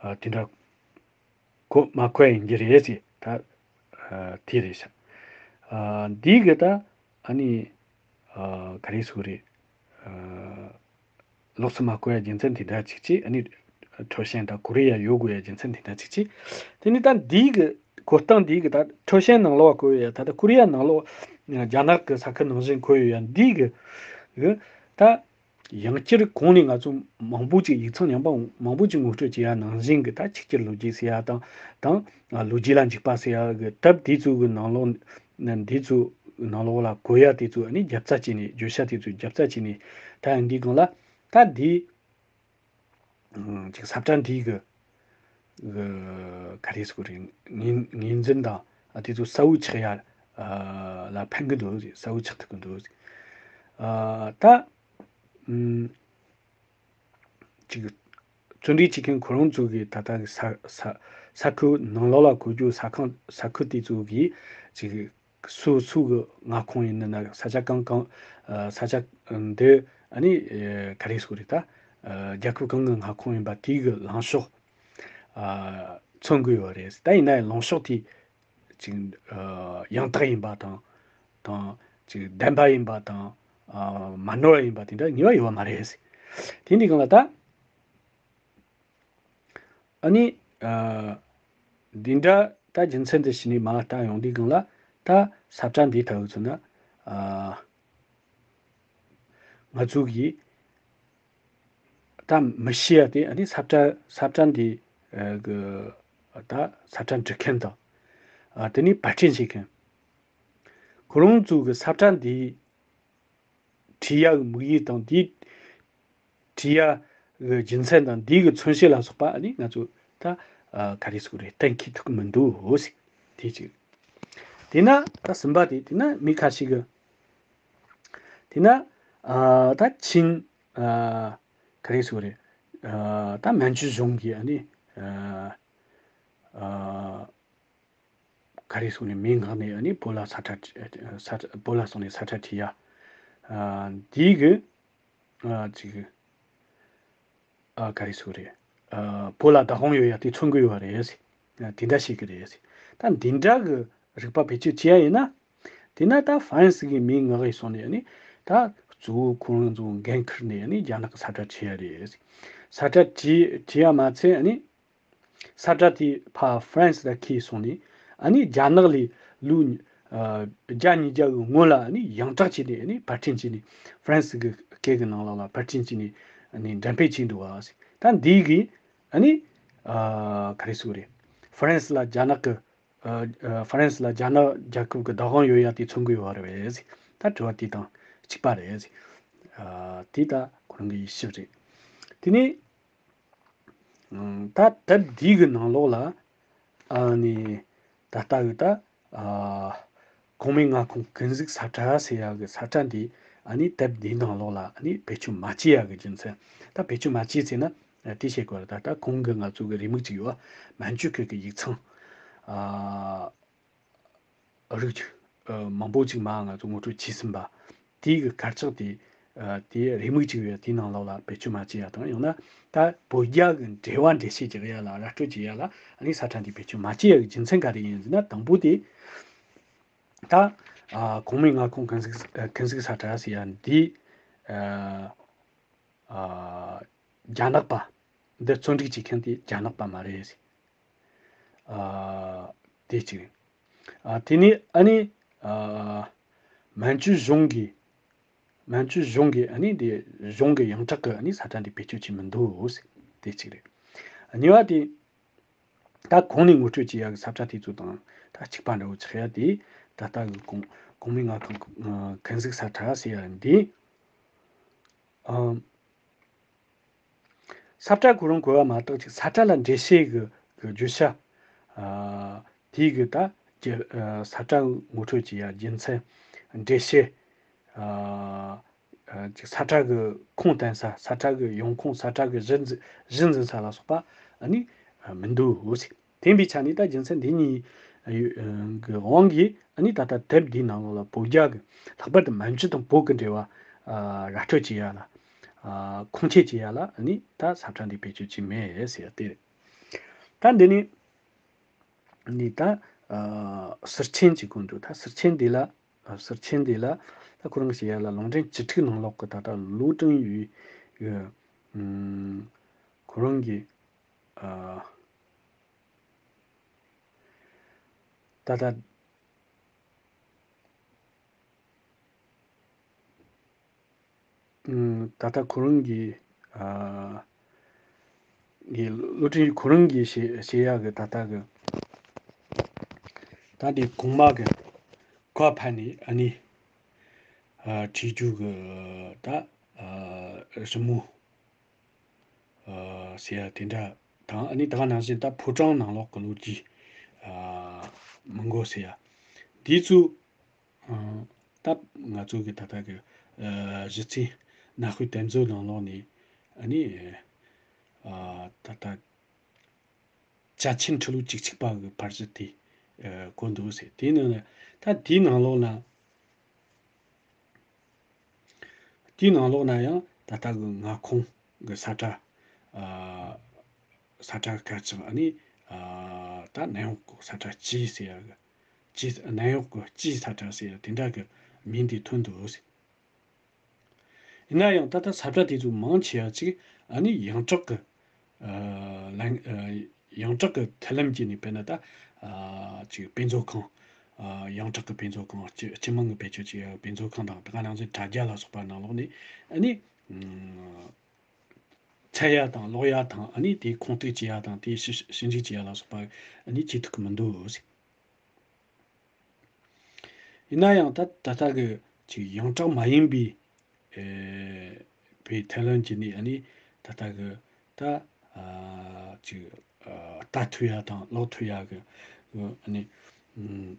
ཨ་དེ་འདྲ། གོ་མ་གོ་ཡིན་གྱི་རེད་ཟེར། ད་ཨ་དེ་རེད་ཤག་ཨ་འདི་གི་ད་ཨ་ནི་ཨ་ག་རེ་ཟེར་རེད། ཨ་ལོགས་སུ་མ་གོ་ཡ་རྒྱུ་མཚན་དེ་འདྲ་ཅིག་ཅིག་ཨ་ནི་ཁྲའོ་ཞན་དང་ཀོ་རི་ཡ་ཡོད་དགོས་ཡ་རྒྱུ་མཚན་དེ་འདྲ་ཅིག་ཅིག་དེ་ནི་ད་འདི་གི་གོ་སྟངས་འདི་གི་ད་ཁྲའོ་ཞན་ནང་ལོགས་བཀོད་ཡོད་ཡ། ད་ལྟ་ཀོ་རི་ཡ་ནང་ལོགས་རྒྱ་ནག་གི་ས་ཁུལ་ནང་བཞིན་བཀོད་ཡོད་ཡ། འདི་གི་གི་ད། ཡང་བསྐྱར་གོང་ནས་ང་ཚོ་མང་པོ་ཅིག་ཡིག་ཚང་རྙིང་པ་མང་པོ་ཅིག་ངོ་སྤྲོད་བྱས་ཡ་ནང་བཞིན་གྱི་ད་ཆིག་སྒྱུར་ལོ་རྒྱུས་ཟེར་ཡ་དང་དང་ལོ་རྒྱུས་ལ་འཇུག་པ་ཟེར་ཡ་གི་དེབ་དེ་ཚོ་གི་ནང་ལོགས་འདི་ཚོ་ནང་ལོགས་ལ་གོ་ཡ་དེ་ཚོ་ཨ་ནི་རྒྱབ་རྩ་བྱས་ནས། བརྗོད་བྱ་དེ་ཚོ་རྒྱབ་རྩ་བྱས་ནས་ད་ཡང་འདིའི་སྒང་ལ་ད་འདི་ཅིག་ས་བཀྲ་འདི་གི་གི་ག་རེ་ཟེར་དགོས་རེད། ངོས་ངོས་འཛིན་དང་ཨ་དེ་ཚོ་གསལ་བོ་ཆགས་ཡ་ཨ་ལ་ཕན་གི་འདུག་གསལ་བོ་ཆགས་ཐུབ་གི་འདུག་ཨ་ད་ཨུམ་ཅིག་བརྩོན་འགྲུས་བྱེད་མཁན་ཁོ་རང་ཚོ་གི་ད་ལྟ་གི་ས་ས་ས་ཁུལ་ནང་ལོགས་ལ་གོ་རྒྱུ། ས་ཁང་ས་ཁུལ་དེ་ཚོ་གི་ཅིག་སུ་སུ་གི་མངའ་ཁོངས་ཡིན་ན། ས་ཆ་གང་གང་ཨ་ས་ཆ་འདི་ཨ་ནི་ཨ་ག་རེ་ཟེར་དགོས་རེད། ད་ཨ་རྒྱལ་ཁབ་གང་གི་མངའ་ཁོངས་ཡིན་པ་དེའི་གི་ལངས་ཕྱོགས་ཨ་མཚོན་གི་ཡོད་རེད། ད་ཡིན་ན་ཡང་ལངས་ཕྱོགས་དེ་ཅིག་ཨ་ཡང་དག་ཡིན་པ་དང་དང་ཅིག་བདེན་པ་ཡིན་པ་དང་ ཨ་མ་ནོར་བ་ཡིན་པ་དེ་འདྲ་ངེས་པ་ཡོད་པ་མ་རེད། དེ་འདི་སྒང་ལ་ད། ཨ་ནི། ཨ་འདི་འདྲ་ད་རྒྱུ་མཚན་འདི་ཞིག་ནས་མ་ལྟ་ཡོང་དུས་སྒང་ལ་ད་ས་བཀྲ་འདི་ལྟ་བུ་ཚོ་ན། ཨ་ང་ཚོ་གིས་ད་མི་ཤེས་ཡ་དེ་ཨ་ནི་ས་བཀྲ་ས་བཀྲ་འདི་ཨ་གི་ད་ས་བཀྲ་འབྲི་མཁན་དང་། ཨ་དེ་ནས་པར་སྐྲུན་བྱེད་མཁན། ཁོ་རང་ཚོ་གི་ས་བཀྲ་འདི་བྲིས་ཡ་གི་དམིགས་ཡུལ་དང་དེའི་བྲིས་ཡ་གི་རྒྱུ་མཚན་དང་དེའི་གི་མཚོན་བྱེད་ལ་སོགས་པ་ཨ་ནི་ང་ཚོ་ད་ཨ་ག་རེ་ཟེར་དགོས་རེད། གཏན་འཁེལ་ཐུབ་ཀྱི་མི་འདུག་ཟེར། དེ་གཅིག་དེས་ན་ད་གསུམ་པ་དེ་དེས་ན་མི་ཁ་ཤས་ཀྱི་དེས་ན་ཨ་ད་ཆིན་ཨ་ག་རེ་ཟེར་དགོས་རེད། ཨ་ད་མན་ཇུ་གཞུང་གིས་ཨ་ནི་ཨ་ཨ། ག་རེ་ཟེར་ནས་མི་མངགས་ནས་ཨ་ནི་བོད་ལ་ས་ཁྲ་ས་བོད་ལ་སོང་ནས་ས་ཁྲ་བྲིས་ཡ། ཨ་འདི་གི་ཨ་ཅིག་ཨ་ག་རེ་ཟེར་རེད། ཨ་བོད་ལ་བདག་དབང་ཡོད་ཡ་དེ་མཚོན་གི་ཡོད་རེད། ཨ་དེ་འདྲ་ཞིག་གི་རེད། ད་འདི་འདྲ་གི་རིག་པ་བེད་སྤྱོད་བྱེད་ཡ་ཡིན་ན། དེ་ན་ད་ཧྥ་རན་སི་གི་མི་མངགས་ཡི་སོང་ནས་ཨ་ནི་ད་གཙོ་བོ་ཁོ་རང་ཚོ་འགན་འཁུར་ནས་ཨ་ནི་རྒྱ་ནག་གི་ས་ཁྲ་བྲིས་ཡ་རེད། ས་ཁྲ་བྲིས་བྲིས་ཡ་མ་ཚད་ཨ་ནི། ས་ཁྲ་དེ་ཕར་ཧྥ་རན་སི་ལ་ཁྱེར་སོང་ནས་ཨ་ནི་རྒྱ་ནག་ལས་ལོ་ཨ་བརྒྱ་ཉིས་བརྒྱ་གི་སྔོན་ལ་ཨ་ནི་ཡང་དྲག་བྱས་ནས་ཨ་ནི་པར་སྐྲུན་བྱས་ནས་ཧྥ་རན་སི་གི་སྐད་གི་ནང་ལོགས་ལ་པར་སྐྲུན་བྱས་ནས་ཨ་ནི་འགྲེམས་སྤེལ་བྱས་འདུག་བ། ད་འདི་གིས་ཨ་ནི་ཨ་ག་རེ་ཟེར་དགོས་རེད། ཧྥ་རན་སི་ལ་རྒྱ་ནག་གི་ཨ་ཨ་ཧྥ་རན་སི་ལ་རྒྱ་ནག་རྒྱལ་ཁབ་ཀྱི་བདག་དབང་ཡོད་ཡ་དེ་མཚོན་གི་ཡོད་རེད་པས། ད་དྲི་བ་དེ་དང་གཅིག་པ་རེད། ཨ་དེ་ད་ཁོ་རང་གི་དབྱེ་ཞིབ་རེད། དེ་ནས། ཨང་། ད་དེབ་འདི་གི་ནང་ལོགས་ལ་ཨ་ནི་ད་ལྟ་གི་ད་ཨ་གོང་མའི་མངའ་ཁོངས་ཀུན་གཟིགས་ས་ཁྲ་ཟེར་ཡག་གི་ས་ཁྲ་འདི་ཨ་ནི་དེབ་འདིའི་ནང་ལོགས་ལ་ཨ་ནི་བེད་སྤྱོད་མ་བྱས་ཡག་གི་རྒྱུ་མཚན། ད་བེད་སྤྱོད་མ་བྱས་ཟེར་ན་དེ་བཤད་དགོས་རེད། ད་ལྟ་གོང་གི་ང་ཚོ་གི་རེའུ་མིག་ཅིག་ཡོད་པ། མན་ཇུ་ཁུལ་གྱི་ཡིག་ཚང་ཨ། རིགས་ཨ་མང་པོ་ཅིག་མར་ང་ཚོ་ངོ་སྤྲོད་བྱས་ཟིན་པ། དེའི་གི་དཀར་ཆག་དེ་ཨ་དེ་རེའུ་མིག་ཅིག་ཡོད། དེའི་ནང་ལོགས་ལ་བེད་སྤྱོད་མ་བྱས་ཡ་དང་། ཡང་ན་ད་བོད་རྒྱ་གི་འབྲེལ་བ་འགྲེལ་བཤད་རྒྱག་ཡ་ལ་ར་སྤྲོད་བྱེད་ཡ་ལ་ཨ་ནི་ས་ཁྲ་འདི་བེད་སྤྱོད་མ་བྱས་ཡ་གི་རྒྱུ་མཚན་ག་རེ་ཡིན་ཟེར་ན། དང་པོ་དེ་ད་ཨ་གོང་མའི་མངའ་ཁོངས་ཀུན་གཟིགས་ཨ་ཀུན་གཟིགས་ས་ཁྲ་ཟེར་ཡ་འདི་ཨ། ཨ་རྒྱ་ནག་པ། འདི་བརྩོན་འགྲུས་བྱེད་མཁན་དེ་རྒྱ་ནག་པ་མ་རེད། ཨ་དེ་གཅིག་རེད། ཨ་དེ་ནས་ཨ་ནི་ཨ་མན་ཇུ་གཞུང་གིས་མན་ཇུ་གཞུང་གིས་ཨ་ནི་འདི་གཞུང་གི་ཡང་དག་གི་ཨ་ནི་ས་ཁྲ་འདི་བེད་སྤྱོད་བྱེད་མི་འདུག། དེ་གཅིག་རེད། གཉིས་པ་དེ། ད་གོང་ནས་ངོ་སྤྲོད་བྱེད་ཡག་གི་ས་ཁྲ་དེ་ཚོ་དང་ད་གཅིག་པ་འདྲ་བོ་ཆགས་ཡ་དེ། ད་ལྟ་གི་གོང་གོང་མའི་མངའ་ཁོངས་ཀུན་གཟིགས་ས་ཁྲ་ཟེར་ཡ་འདི། ཨམ། ས་ཁྲ་ཁོ་རང་གོ་བ་མ་གཏོགས་ཅིག་ས་ཁྲ་ལ་འགྲེལ་བཤད་གི་གི་བརྗོད་བྱ། ཨ་དེའི་གི་ད་ཀྱི་ཨ་ས་ཁྲ་ངོ་སྤྲོད་བྱེད་ཡ་རྒྱུ་མཚན། འགྲེལ་བཤད། ཨ་ཨ་ཅིག་ས་ཁྲ་གི་ཁུངས་བསྟན་ས། ས་ཁྲ་གི་ཡོང་ཁུངས། ས་ཁྲ་གི་གཞི་འཛིན་གཞི་འཛིན་ས་ལ་སོགས་པ་ཨ་ནི་མི་འདུག་ཟེར། དེ་ཡིན་པའི་ཆ་ནས་ད་རྒྱུ་མཚན་འདི་གཉིས་ཡོད་གི་དབང་གིས་ཨ་ནི་ད་ལྟ་དེབ་འདིའི་ནང་ལོགས་ལ་བོད་རྒྱ་གི་ལྷག་པར་དུ་མན་ཇུ་དང་བོད་ཀྱི་འབྲེལ་བ་ཨ་ར་སྤྲོད་བྱེད་ཡ་ལ་ཨ་ཁུངས་སྐྱེལ་བྱེད་ཡ་ལ་ཨ་ནི་ད་ས་ཁྲ་འདི་བེད་སྤྱོད་བྱས་མེད་ཟེར་ཡ་དེ་རེད། ད་འདི་ནི་ནི་ད་ཨ་ཟུར་མཆན་གྱི་སྐོར་འདུག་ད་ཟུར་མཆན་འདི་ལ་ཨ་ཟུར་མཆན་འདི་ལ་ད་ཁོ་རང་གི་བཤད་ཡ་ལ་ལུང་འདྲེན་བཅུ་དྲུག་ནང་ལོགས་ཀྱི་ད་ལྟ་ལོ་ཀྲུང་ཡུའི་གི་ཨམ་ཁོ་རང་གི་ཨ། ད་ལྟ་ཨུམ། ད་ལྟ་ཁོ་རང་གི་ཨ་གི་ལོ་ཀྲུང་ཁོ་རང་གི་བཤད་བཤད་ཡག་གི་ད་ལྟ་གི་ད་འདི་གོང་མ་གི་གོ་ཕ་ནི་ཨ་ནི་ཨ་བྲིས་རྒྱུ་གི་ད་ཨ་རི་མོ། ཨ་ཟེར་ཡ་དེ་འདྲ་དང་། ཨ་ནི་ད་ག་ནང་བཞིན་ད་ཕོ་བྲང་ནང་ལོགས་ཀྱི་ལོ་རྒྱུས་ཨ་མི་མགོ་ཟེར་ཡ་འདི་ཚོ་ཨ་ད་ང་ཚོ་གི་ད་ལྟ་གི་ཨ་གཞི་རྩའི་ནང་དཔེ་དེབ་མཛོད་ནང་ལོགས་ནས་ཨ་ནི་ཨ་ད་ལྟ་བཅའ་ཆེན་ཁྲི་ལོ་བཅུ་གཅིག་པ་གི་ཕར་ཕྱིན་དེ་ཨ་བཀོད་འདུག་ཟེར། དེའི་ནང་ནས་ད་དེའི་ནང་ལོགས་ན། དེའི་ནང་ལོགས་ན་ཡང་ད་ལྟ་གི་མངའ་ཁོངས་ཀྱི་ས་ཁྲ་ཨ་ས་ཁྲ་ཁ་ཅིག་ཨ་ནི་ཨ་ད་ནན་ཡོག་གི་ས་ཁྲ་ཅི་ཟེར་ཡ་གི་ཅི་ནན་ཡོག་གི་ཅི་ས་ཁྲ་ཟེར་ཡ་དེ་འདྲ་གི་མིང་དེ་ཐོན་འདུག་ཟེར། ཡིན་ན་ཡང་ད་ལྟ་ས་བཀྲ་དེ་ཚོ་མང་ཆེ་བ་ཅིག་ཨ་ནི་ཡོངས་གྲགས་ཀྱི་ཨ་ལན་ཨ་ཡོངས་གྲགས་ཀྱི་མཐུན་ལམ་བརྒྱུད་ནས། དཔེར་ན་ད་ཨ་ཅིག་དཔེ་མཛོད་ཁང་། ཨ་ཡོངས་གྲགས་ཀྱི་དཔེ་མཛོད་ཁང་། སྤྱི་སྤྱི་དམངས་ཀྱིས་བེད་སྤྱོད་བྱེད་ཡ་དཔེ་མཛོད་ཁང་དང་། དེ་ག་ནང་བཞིན་དྲ་རྒྱ་ལ་སོགས་པ་ནང་ལོགས་ནས་ཨ་ནི་ཨ་འཚོལ་ཡ་དང་ཀློག་ཡ་དང་། ཨ་ནི་དེ་ཁུངས་གཏུགས་བྱེད་ཡ་དང་། དེ་ཞིབ་ཞིབ་འཇུག་བྱེད་ཡ་ལ་སོགས་པ་ཨ་ནི་བྱེད་ཐུབ་ཀྱི་མི་འདུག་ཟེར། ཡིན་ན་ཡང་ད་ད་ལྟ་གི་ཅིག་ཡོངས་གྲགས་མ་ཡིན་པའི་ཨེ་བའི་མཐུན་ལམ་བརྒྱུད་ནས་ཨ་ནི་ད་ལྟ་གི་ད་ཨ་ཅིག་ཨ་ལྟ་ཐུབ་ཡ་དང་ཀློག་ཐུབ་ཡ་གི་ཨ་ནི་ཨམ་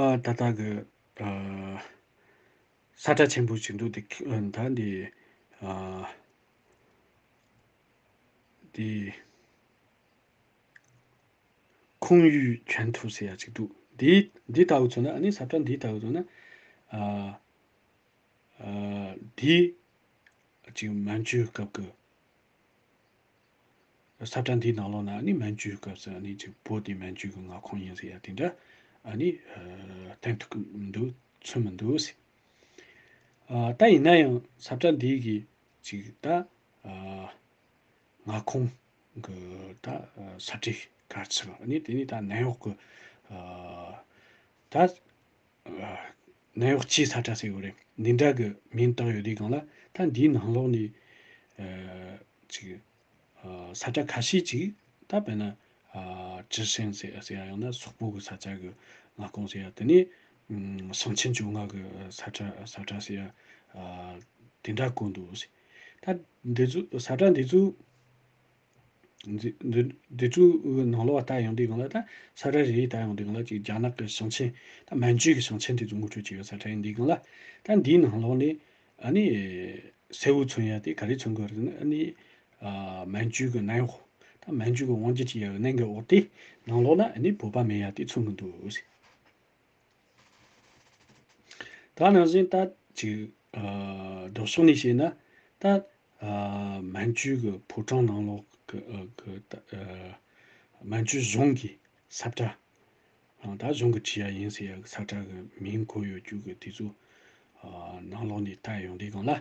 ཨ་ད་ལྟ་གི་ཨ་ས་བཀྲ་ཆེན་པོ་ཞིག་འདུག་དེ་ཨ་ད་འདི་ཨ་འདི་ཁུང་ཡུས་ཆོན་ཐུ་ཟེར་ཡ་ཅིག་འདུག་འདི་འདི་ལྟ་བུ་མཚོན་ན། ཨ་ནི་ས་བཀྲ་འདི་ལྟ་བུ་མཚོན་ན། ཨ་ཨ་འདི་ཅིག་མན་ཇུའི་སྐབས་ཀྱི། ས་བཀྲ་འདིའི་ནང་ལོགས་ན་ཨ་ནི་མན་ཇུའི་སྐབས་སུ་ཨ་ནི་ཅིག་བོད་དེ་མན་ཇུ་གི་མངའ་ཁོངས་ཡིན་ཟེར་ཡ་དེ་འདྲ་ཨ་ནི་ཨ་བསྟན་ཐུབ་ཀྱི་མི་འདུག་མཚོན་མི་འདུག་ཟེར། ཨ་ད་ཡིན་ན་ཡང་ས་བཀྲ་འདི་གི་ཅིག་ད་ཨ་མངའ་ཁོངས་གི་ད་ས་བཀྲའི་དཀར་ཆག་ཨ་ནི་དེ་ནི་ད་ནན་གཡོག་གི་ཨ་ད་ཨ་ནན་གཡོག་སྤྱིའི་ས་བཀྲ་ཟེར་དགོས་རེད། འདི་འདྲ་གི་མིང་བཏགས་ཡོད་དུས་སྒང་ལ། ད་འདིའི་ནང་ལོགས་ནས་ཨ་ཅིག་ཨ་ས་བཀྲ་ཁ་ཤས་ཅིག་ད་དཔེར་ན་ཨ་ཀྲི་ཧྲེང་ཟེར་ཟེར་ཡ། ཡང་ན་སོག་པོ་གི་ས་ཆ་གི་མངའ་ཁོངས་ཟེར་ཡ། དེ་ནས་ཨམ་ཞིང་ཆེན་བཅོ་ལྔ་གི་ས་ཁྲ་ས་ཁྲ་ཟེར་ཡ། ཨ་དེ་འདྲ་བཀོད་འདུག་ཟེར། ད་འདི་ཚོ་ས་ཁྲ་འདི་ཚོ་འདི་འདི་འདི་ཚོའི་ནང་ལོགས་ལྟ་ཡོང་དུས་སྒང་ལ། ད་ས་ཁྲ་རེ་རེ་ལྟ་ཡོང་དུས་སྒང་ལ་ཅིག་རྒྱ་ནག་གི་ཞིང་ཆེན། ད་མན་ཇུ་གི་ཞིང་ཆེན་དེ་ཚོ་ངོ་སྤྲོད་བྱས་ཡོད་ས་ཁྲ་ཡིན་དུས་སྒང་ལ། ད་འདིའི་ནང་ལོགས་ནས་ཨ་ནི་གསལ་བོ་མཚོན་ཡ་དེ་ག་རེ་མཚོན་དགོས་རེད་ན། ཨ་ནི་ཨ་མན་ཇུ་གི་ནན་གཡོག་ད་མན་ཇུ་གི་དབང་སྒྱུར་བྱེད་ཡ་གི་ནན་གི་འོག་དེ་ནང་ལོགས་ན་ཨ་ནི་བོད་པ་མེད་ཡ་དེ་མཚོན་གི་འདུག་ཟེར། ད་ནང་བཞིན་ད་ཅིག་ཨ་ལྡོག་ཕྱོགས་ནས་བཤད་ན། ད་ཨ་མན་ཇུ་གི་ཕོ་བྲང་ནང་ལོགས་ཀྱི་ཨ་གི་ད་ཨ་མན་ཇུ་གཞུང་གི་ས་བཀྲ། ཨ་ད་གཞུང་གིས་བྲིས་ཡ་ཡིན་ཟེར་ཡ་གི་ས་བཀྲ་གི་མིང་བཀོད་ཡོད་རྒྱུ་གི་དེ་ཚོ་ཨ་ནང་ལོགས་ནས་ལྟ་ཡོང་དུས་སྒང་ལ།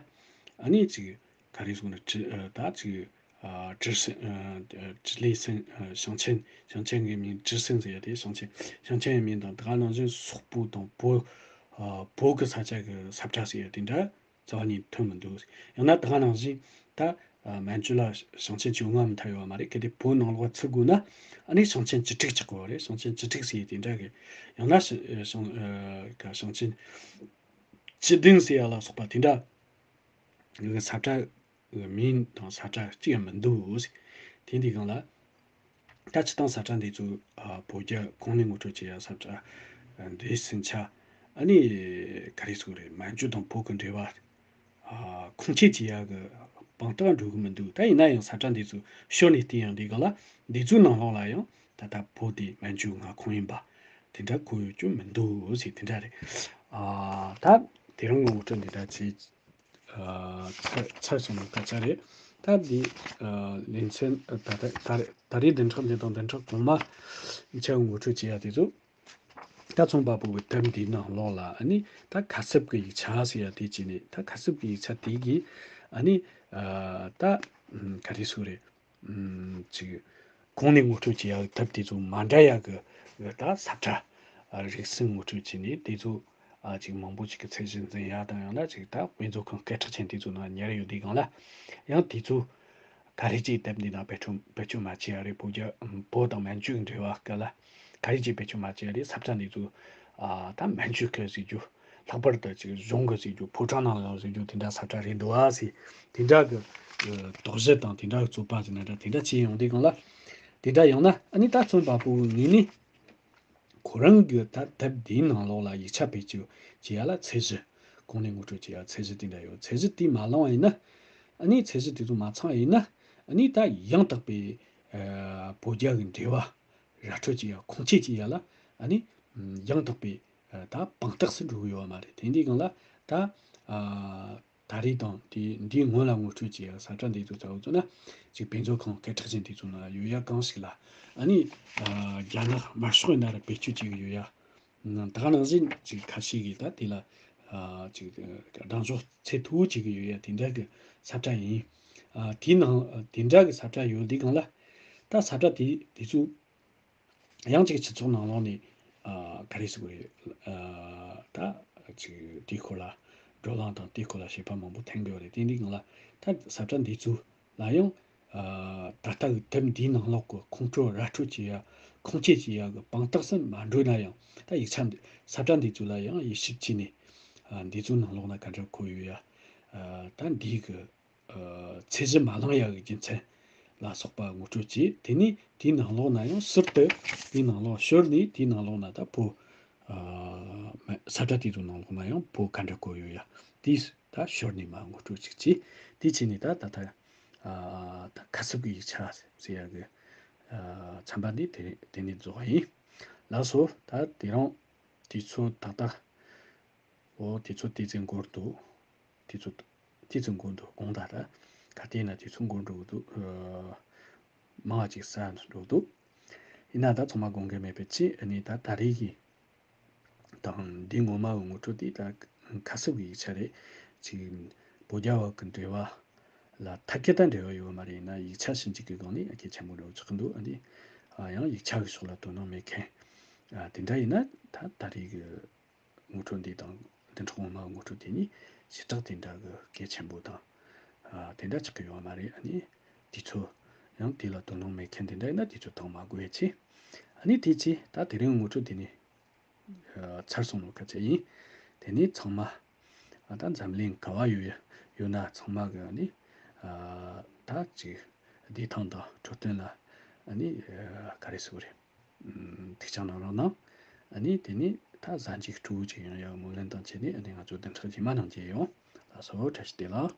ཨ་ནི་ཅིག་ག་རེ་ཟེར་ན། ཀྲི་ཨ་ད་ཅིག་ཨ་ཀྲི་ཧྲེང་ཨ་ཀྲི་ལེ་ཧྲེང་ཨ་ཞིང་ཆེན། ཞིང་ཆེན་གྱི་མིང་ཀྲི་ཧྲེང་ཟེར་ཡ་དེ། ཞིང་ཆེན། ཞིང་ཆེན་གྱི་མིང་དང་། དེ་ག་ནང་བཞིན་སོག་པོ་དང་བོད། ཨ་བོད་ཀྱི་ས་ཆ་གི་ས་བཀྲ་ཟེར་ཡ་དེ་འདྲ་རྩ་བ་ནས་ཐོན་མི་འདུག་ཡང་ན་དེ་ག་ནང་བཞིན་ད་ཨ་མན་ཇུ་ལ་ཞིང་ཆེན་བཅོ་ལྔ་མ་མཐའ་ཡོད་པ་མ་རེད། གལ་ཏེ་བོད་ནང་ལོགས་ཚུད་དགོས་ན་ཨ་ནི་ཞིང་ཆེན་བཅུ་དྲུག་ཆགས་དགོས་པ་རེད། ཞིང་ཆེན་བཅུ་དྲུག་ཟེར་ཡ་དེ་འདྲ་གི། ཡང་ན་ཞི་ཨ་ཞིང་ཨ་ག་ཞིང་ཆེན་བཅུ་བདུན་ཟེར་ཡ་ལ་སོགས་པ་དེ་འདྲ་གི་ས་བཀྲ་མིང་དང་ས་བཀྲ་གཅིག་ཡང་མི་འདུག་དེ་འདི་སྒང་ལ། ད་སྤྱིར་བཏང་ས་བཀྲ་འདི་ཚོ་ཨ་བོད་རྒྱ་གོང་ནས་ངོ་སྤྲོད་བྱེད་ཡ་ས་བཀྲ་འདི་ཟིན་ཆ། ཨ་ནི་ག་རེ་ཟེར་དགོས་རེད། མན་ཇུ་དང་བོད་ཀྱི་འབྲེལ་བ་ཨ་ཁུངས་སྐྱེལ་བྱེད་ཡ་གི་དཔང་རྟགས་འགྲོ་གི་མི་འདུག་ད་ཡིན་ན་ཡང་ས་བཀྲ་འདི་ཚོ་ཤོར་ནས་བལྟས་ཡོང་དུས་སྒང་ལ། འདི་ཚོའི་ནང་ལོགས་ལ་ཡང་ད་ལྟ་བོད་དེ་མན་ཇུའི་མངའ་ཁོངས་ཡིན་པ་དེ་འདྲ་བཀོད་ཡོད་རྒྱུ་མི་འདུག་ཟེར། དེ་འདྲ་རེད། ཨ་ད་དེ་རིང་གི་ངོ་སྤྲོད་འདི་འདྲ་བྱས། ཨ་ཚར་ཚར་སོང་བའི་སྐད་ཆ་རེད། ད་འདི་ཨ་ལེ་ཚན་ཨ་ད་ད་ད་རེས་ད་རེས་བདུན་ཕྲག་འདི་དང་བདུན་ཕྲག་གོང་མ་ཆ་ངོ་སྤྲོད་བྱེད་ཡ་དེ་ཚོ། ད་ཚོང་པ་པོ་གི་དེབ་འདིའི་ནང་ལོགས་ལ་ཨ་ནི་ད་ཁ་གསབ་ཀྱི་ཡིག་ཆ་ཟེར་ཡ་དེ་བྱས་ནས། ད་ཁ་གསབ་ཀྱི་ཡིག་ཆ་དེ་གིས་ཨ་ནི་ཨ་ད་ཨམ་ག་རེ་ཟེར་དགོས་རེད། ཨམ་ཅིག་གོང་ནས་ངོ་སྤྲོད་བྱེད་ཡ་གི་དེབ་དེ་ཚོ་མ་འདྲ་ཡ་གི་ད་ས་བཀྲ་ཨ་རིགས་གསུམ་ངོ་སྤྲོད་བྱས་ནས། དེ་ཚོ་ཨ་ཅིག་མང་པོ་ཅིག་གི་ཚད་གཞི་འཛིན་ཡ་དང་། ཡང་ན་ཅིག་ད་དཔེ་མཛོད་ཁང་སྐད་གྲགས་ཅན་དེ་ཚོ་ནང་ཉར་ཡོད་དུས་སྒང་ལ། ཡང་དེ་ཚོ་ག་རེ་ཅིག་དེབ་འདི་ནང་བེད་སྤྱོད་བེད་སྤྱོད་མ་བྱས་ཡ་རེད། བོད་རྒྱ་བོད་དང་མན་ཇུའི་འབྲེལ་བ་སྐོར་ལ་ག་རེ་ཅིག་བེད་སྤྱོད་མ་བྱས་ཡ་རེད། ས་བཀྲ་འདི་ཚོ་ཨ་ད་མན་ཇུ་གི་ཟེར་རྒྱུ། ལྷག་པར་དུ་ཅིག་གཞུང་གི་ཟེར་རྒྱུ། ཕོ་བྲང་ནང་ལ་ཟེར་རྒྱུ་དེ་འདྲ་ས་བཀྲ་རེད་འདུག་ཨ་ཟེར། དེ་འདྲ་གི་ཨ་དོགས་གཞི་དང་དེ་འདྲ་གི་རྩོད་པ་ཟེར་ན་འདྲ། དེ་འདྲ་བྱས་ཡོང་དུས་སྒང་ལ། དེ་འདྲ་ཡང་ན་ཨ་ནི་ད་ཚོང་པ་པོ་ངོས་ནས་ཁོ་རང་གི་ད་དེབ་འདིའི་ནང་ལོགས་ལ་ཡིག་ཆ་བེད་སྤྱོད་བྱེད་ཡ་ལ་ཚད་གཞི། གོང་ནས་ངོ་སྤྲོད་བྱེད་ཡ་ཚད་གཞི་དེ་འདྲ་ཡོད། ཚད་གཞི་དེ་མ་བླངས་པ་ཡིན་ན། ཨ་ནི་ཚད་གཞི་དེ་ཚོ་མ་ཚང་བ་ཡིན་ན། ཨ་ནི་ད་ཡང་དག་པའི་ཨ་བོད་རྒྱ་གི་འབྲེལ་བ་ར་སྤྲོད་བྱེད་ཡ། ཁུངས་སྐྱེལ་བྱེད་ཡ་ལ་ཨ་ནི་ཡང་དག་པའི་ཨ་ད་དཔང་རྟགས་སུ་འགྲོ་གི་ཡོད་པ་མ་རེད། དེ་འདི་སྒང་ལ་ད་ཨ་ད་རེས་དང་དེ་འདིའི་སྔོན་ལ་ངོ་སྤྲོད་བྱས་ཡ་ས་བཀྲ་འདི་ཚོ་ཚ་བོ་ཚོ་ན་ཅིག་དཔེ་མཛོད་ཁང་སྐད་གྲགས་ཅན་དེ་ཚོ་ན་ཡོད་ཡ་གང་ཞིག་ལ། ཨ་ནི་ཨ་རྒྱ་ནག་དམར་ཤོག་ཡིན་ན་ར་བེད་སྤྱོད་བྱེད་གི་ཡོད་ཡ། ད་ག་ནང་བཞིན་ཅིག་ཁ་ཤས་ཀྱིས་ད་དེ་ལ་ ཨ་ཅིག་གདེང་འཇོག་ཚད་མཐོ་བོ་བྱེད་ཀྱི་ཡོད་ཡ་དེ་འདྲ་གི་ས་བཀྲ་ཡིན། ཨ་དེའི་ནང་དེ་འདྲ་གི་ས་བཀྲ་ཡོད་དུས་སྒང་ལ་ད་ས་བཀྲ་དེ་དེ་ཚོ་ཡང་ཅིག་སྤྱི་ཚོགས་ནང་ལོགས་ནས་ཨ་ག་རེ་ཟེར་དགོས་རེད། ཨ་ད་ཅིག་དེའི་སྐོར་ལ་བགྲོ་གླེང་དང་དེའི་སྐོར་ལ་བཤད་པ་མང་པོ་ཐོན་གི་ཡོད་རེད། དེ་འདྲའི་སྒང་ལ་ད་ས་བཀྲ་འདི་ཚོ་ལ་ཡང་ཨ་ད་ལྟ་གི་དེབ་འདིའི་ནང་ལོགས་ཀྱི་ཁོང་ཁྲོ་ར་སྤྲོད་བྱེད་ཡ་ཁུངས་སྐྱེལ་བྱེད་ཡ་གི་དཔང་རྟགས་སུ་མ་འགྲོ་ན་ཡང་ད་ཡིག་ཆ་འདི་ས་བཀྲ་འདི་ཚོ་ལ་ཡང་དབྱེ་ཞིབ་བྱས་ནས་ཨ་འདི་ཚོའི་ནང་ལོགས་ན་ག་འདྲ་འཁོད་ཡོད་ཡ། ཨ་ད་འདིའི་གི་ཨ་ཚད་གཞི་མ་བླངས་ཡ་གི་རྒྱུ་མཚན་ལ་སོགས་པ་ངོ་སྤྲོད་བྱས། དེ་ནས་དེའི་ནང་ལོགས་ན་ཡང་ཟུར་དུ་དེའི་ནང་ལོགས་ཤོར་ནས་དེའི་ནང་ལོགས་ན་ད་བོད་ཨ་མ་ས་བཀྲ་དེ་ཚོའི་ནང་ལོགས་ན་ཡང་བོད་ག་འདྲ་བཀོད་ཡོད་ཡ་དེ་ད་ཤོར་ནས་མ་ངོ་སྤྲོད་ཅིག་བྱས། དེ་བྱས་ནས་ད་ད་ལྟ་ཨ་ད་ཁ་གསབ་ཀྱི་ཡིག་ཆ་ཟེར་ཡ་གི་ཨ་ཚན་པ་འདི་དེ་དེ་ནས་རྫོགས་པ་ཡིན། ལགས་སོ། ད་དེ་རིང་དུས་ཚོད་ད་ལྟ་འོ་དུས་ཚོད་ཏོག་ཙམ་འགོར་འདུག་དུས་ཚོད་ཏོག་ཙམ་འགོར་འདུག་དགོངས་དག་ད་ག་དེ་ན་དུས་ཚོད་འགོར་འགྲོ་གི་འདུག་ཨ་མང་བ་ཅིག་ཟ་འགྲོ་གི་འདུག་ཡིན་ན་ད་ཚང་མ་དགོངས་འགལ་མེད་པའི་ཆེད་ཨ་ནི་ད་ད་རེས་ཀྱི་དང་འདི་ངོ་མ་གི་ངོ་སྤྲོད་དེ་ད་ཁ་གསབ་ཀྱི་ཡིག་ཆ་རེད། ཅིག་བོད་རྒྱ་བར་གྱི་འབྲེལ་བ་ལ་ཐད་ཀར་ད་འབྲེལ་བ་ཡོད་མ་རེད། ཡིན་ན་ཡིག་ཆ་ཞིབ་འཇུག་གི་སྒང་ནས་གལ་ཆེན་པོ་འདྲ་བོ་ཆགས་ཀྱི་འདུག་ཨ་ནི་ཨ་ཡང་ཡིག་ཆ་གི་ཕྱོགས་ལ་དོ་སྣང་མེད་མཁན་ཨ་དེ་འདྲ་ཡིན་ན་ད་ད་རེས་ཀྱི་ངོ་སྤྲོད་འདི་དང་བདུན་ཕྲག་སྔོན་མ་ངོ་སྤྲོད་དེ་ནི་ཞེ་དྲག་དེ་འདྲ་གི་གལ་ཆེན་པོ་དང་ཨ་དེ་འདྲ་ཆགས་ཀྱི་ཡོད་མ་རེད། ཨ་ནི་དུས་ཚོད་ཡང་དེ་ལ་དོ་སྣང་མེད་མཁན་དེ་འདྲ་ཡིན་ན་དུས་ཚོད་བཏང་མ་དགོས་ཡ་ཆེ། ཨ་ནི་དེ་ཆེ་ད་དེ་རིང་ངོ་སྤྲོད་དེ་ནི་ཨ་ཚར་སོང་ནོ་ཁ་ཆེ་ཡིན། དེ་ནི་ཚང་མ་ཨ་ད་འཛམ་གླིང་ག་བ་ཡོད་ཡོད་ན་ཚང་མ་གི་ཨ་ནི་ཨ་ད་ཅིག་བདེ་ཐང་དང་འཕྲོད་བསྟེན་ལ་ཨ་ནི་ཨ་ག་རེ་ཟེར་དགོས་རེད། ཨམ་ཐུགས་ཅག་གནང་རོགས་གནང་། ཨ་ནི་དེ་ནི་ད་གཟའ་མཇུག་སྤྲོ་བོ་ཅིག་ཡོང་ཡག་སྨོན་ལམ་དང་བཅས་ནས་ཨ་ནི་ང་ཚོ་བདུན་ཕྲག་རྗེས་མ་ནང་མཇལ་ཡོང་། ལགས་སོ། བཀྲ་ཤིས་བདེ་ལེགས།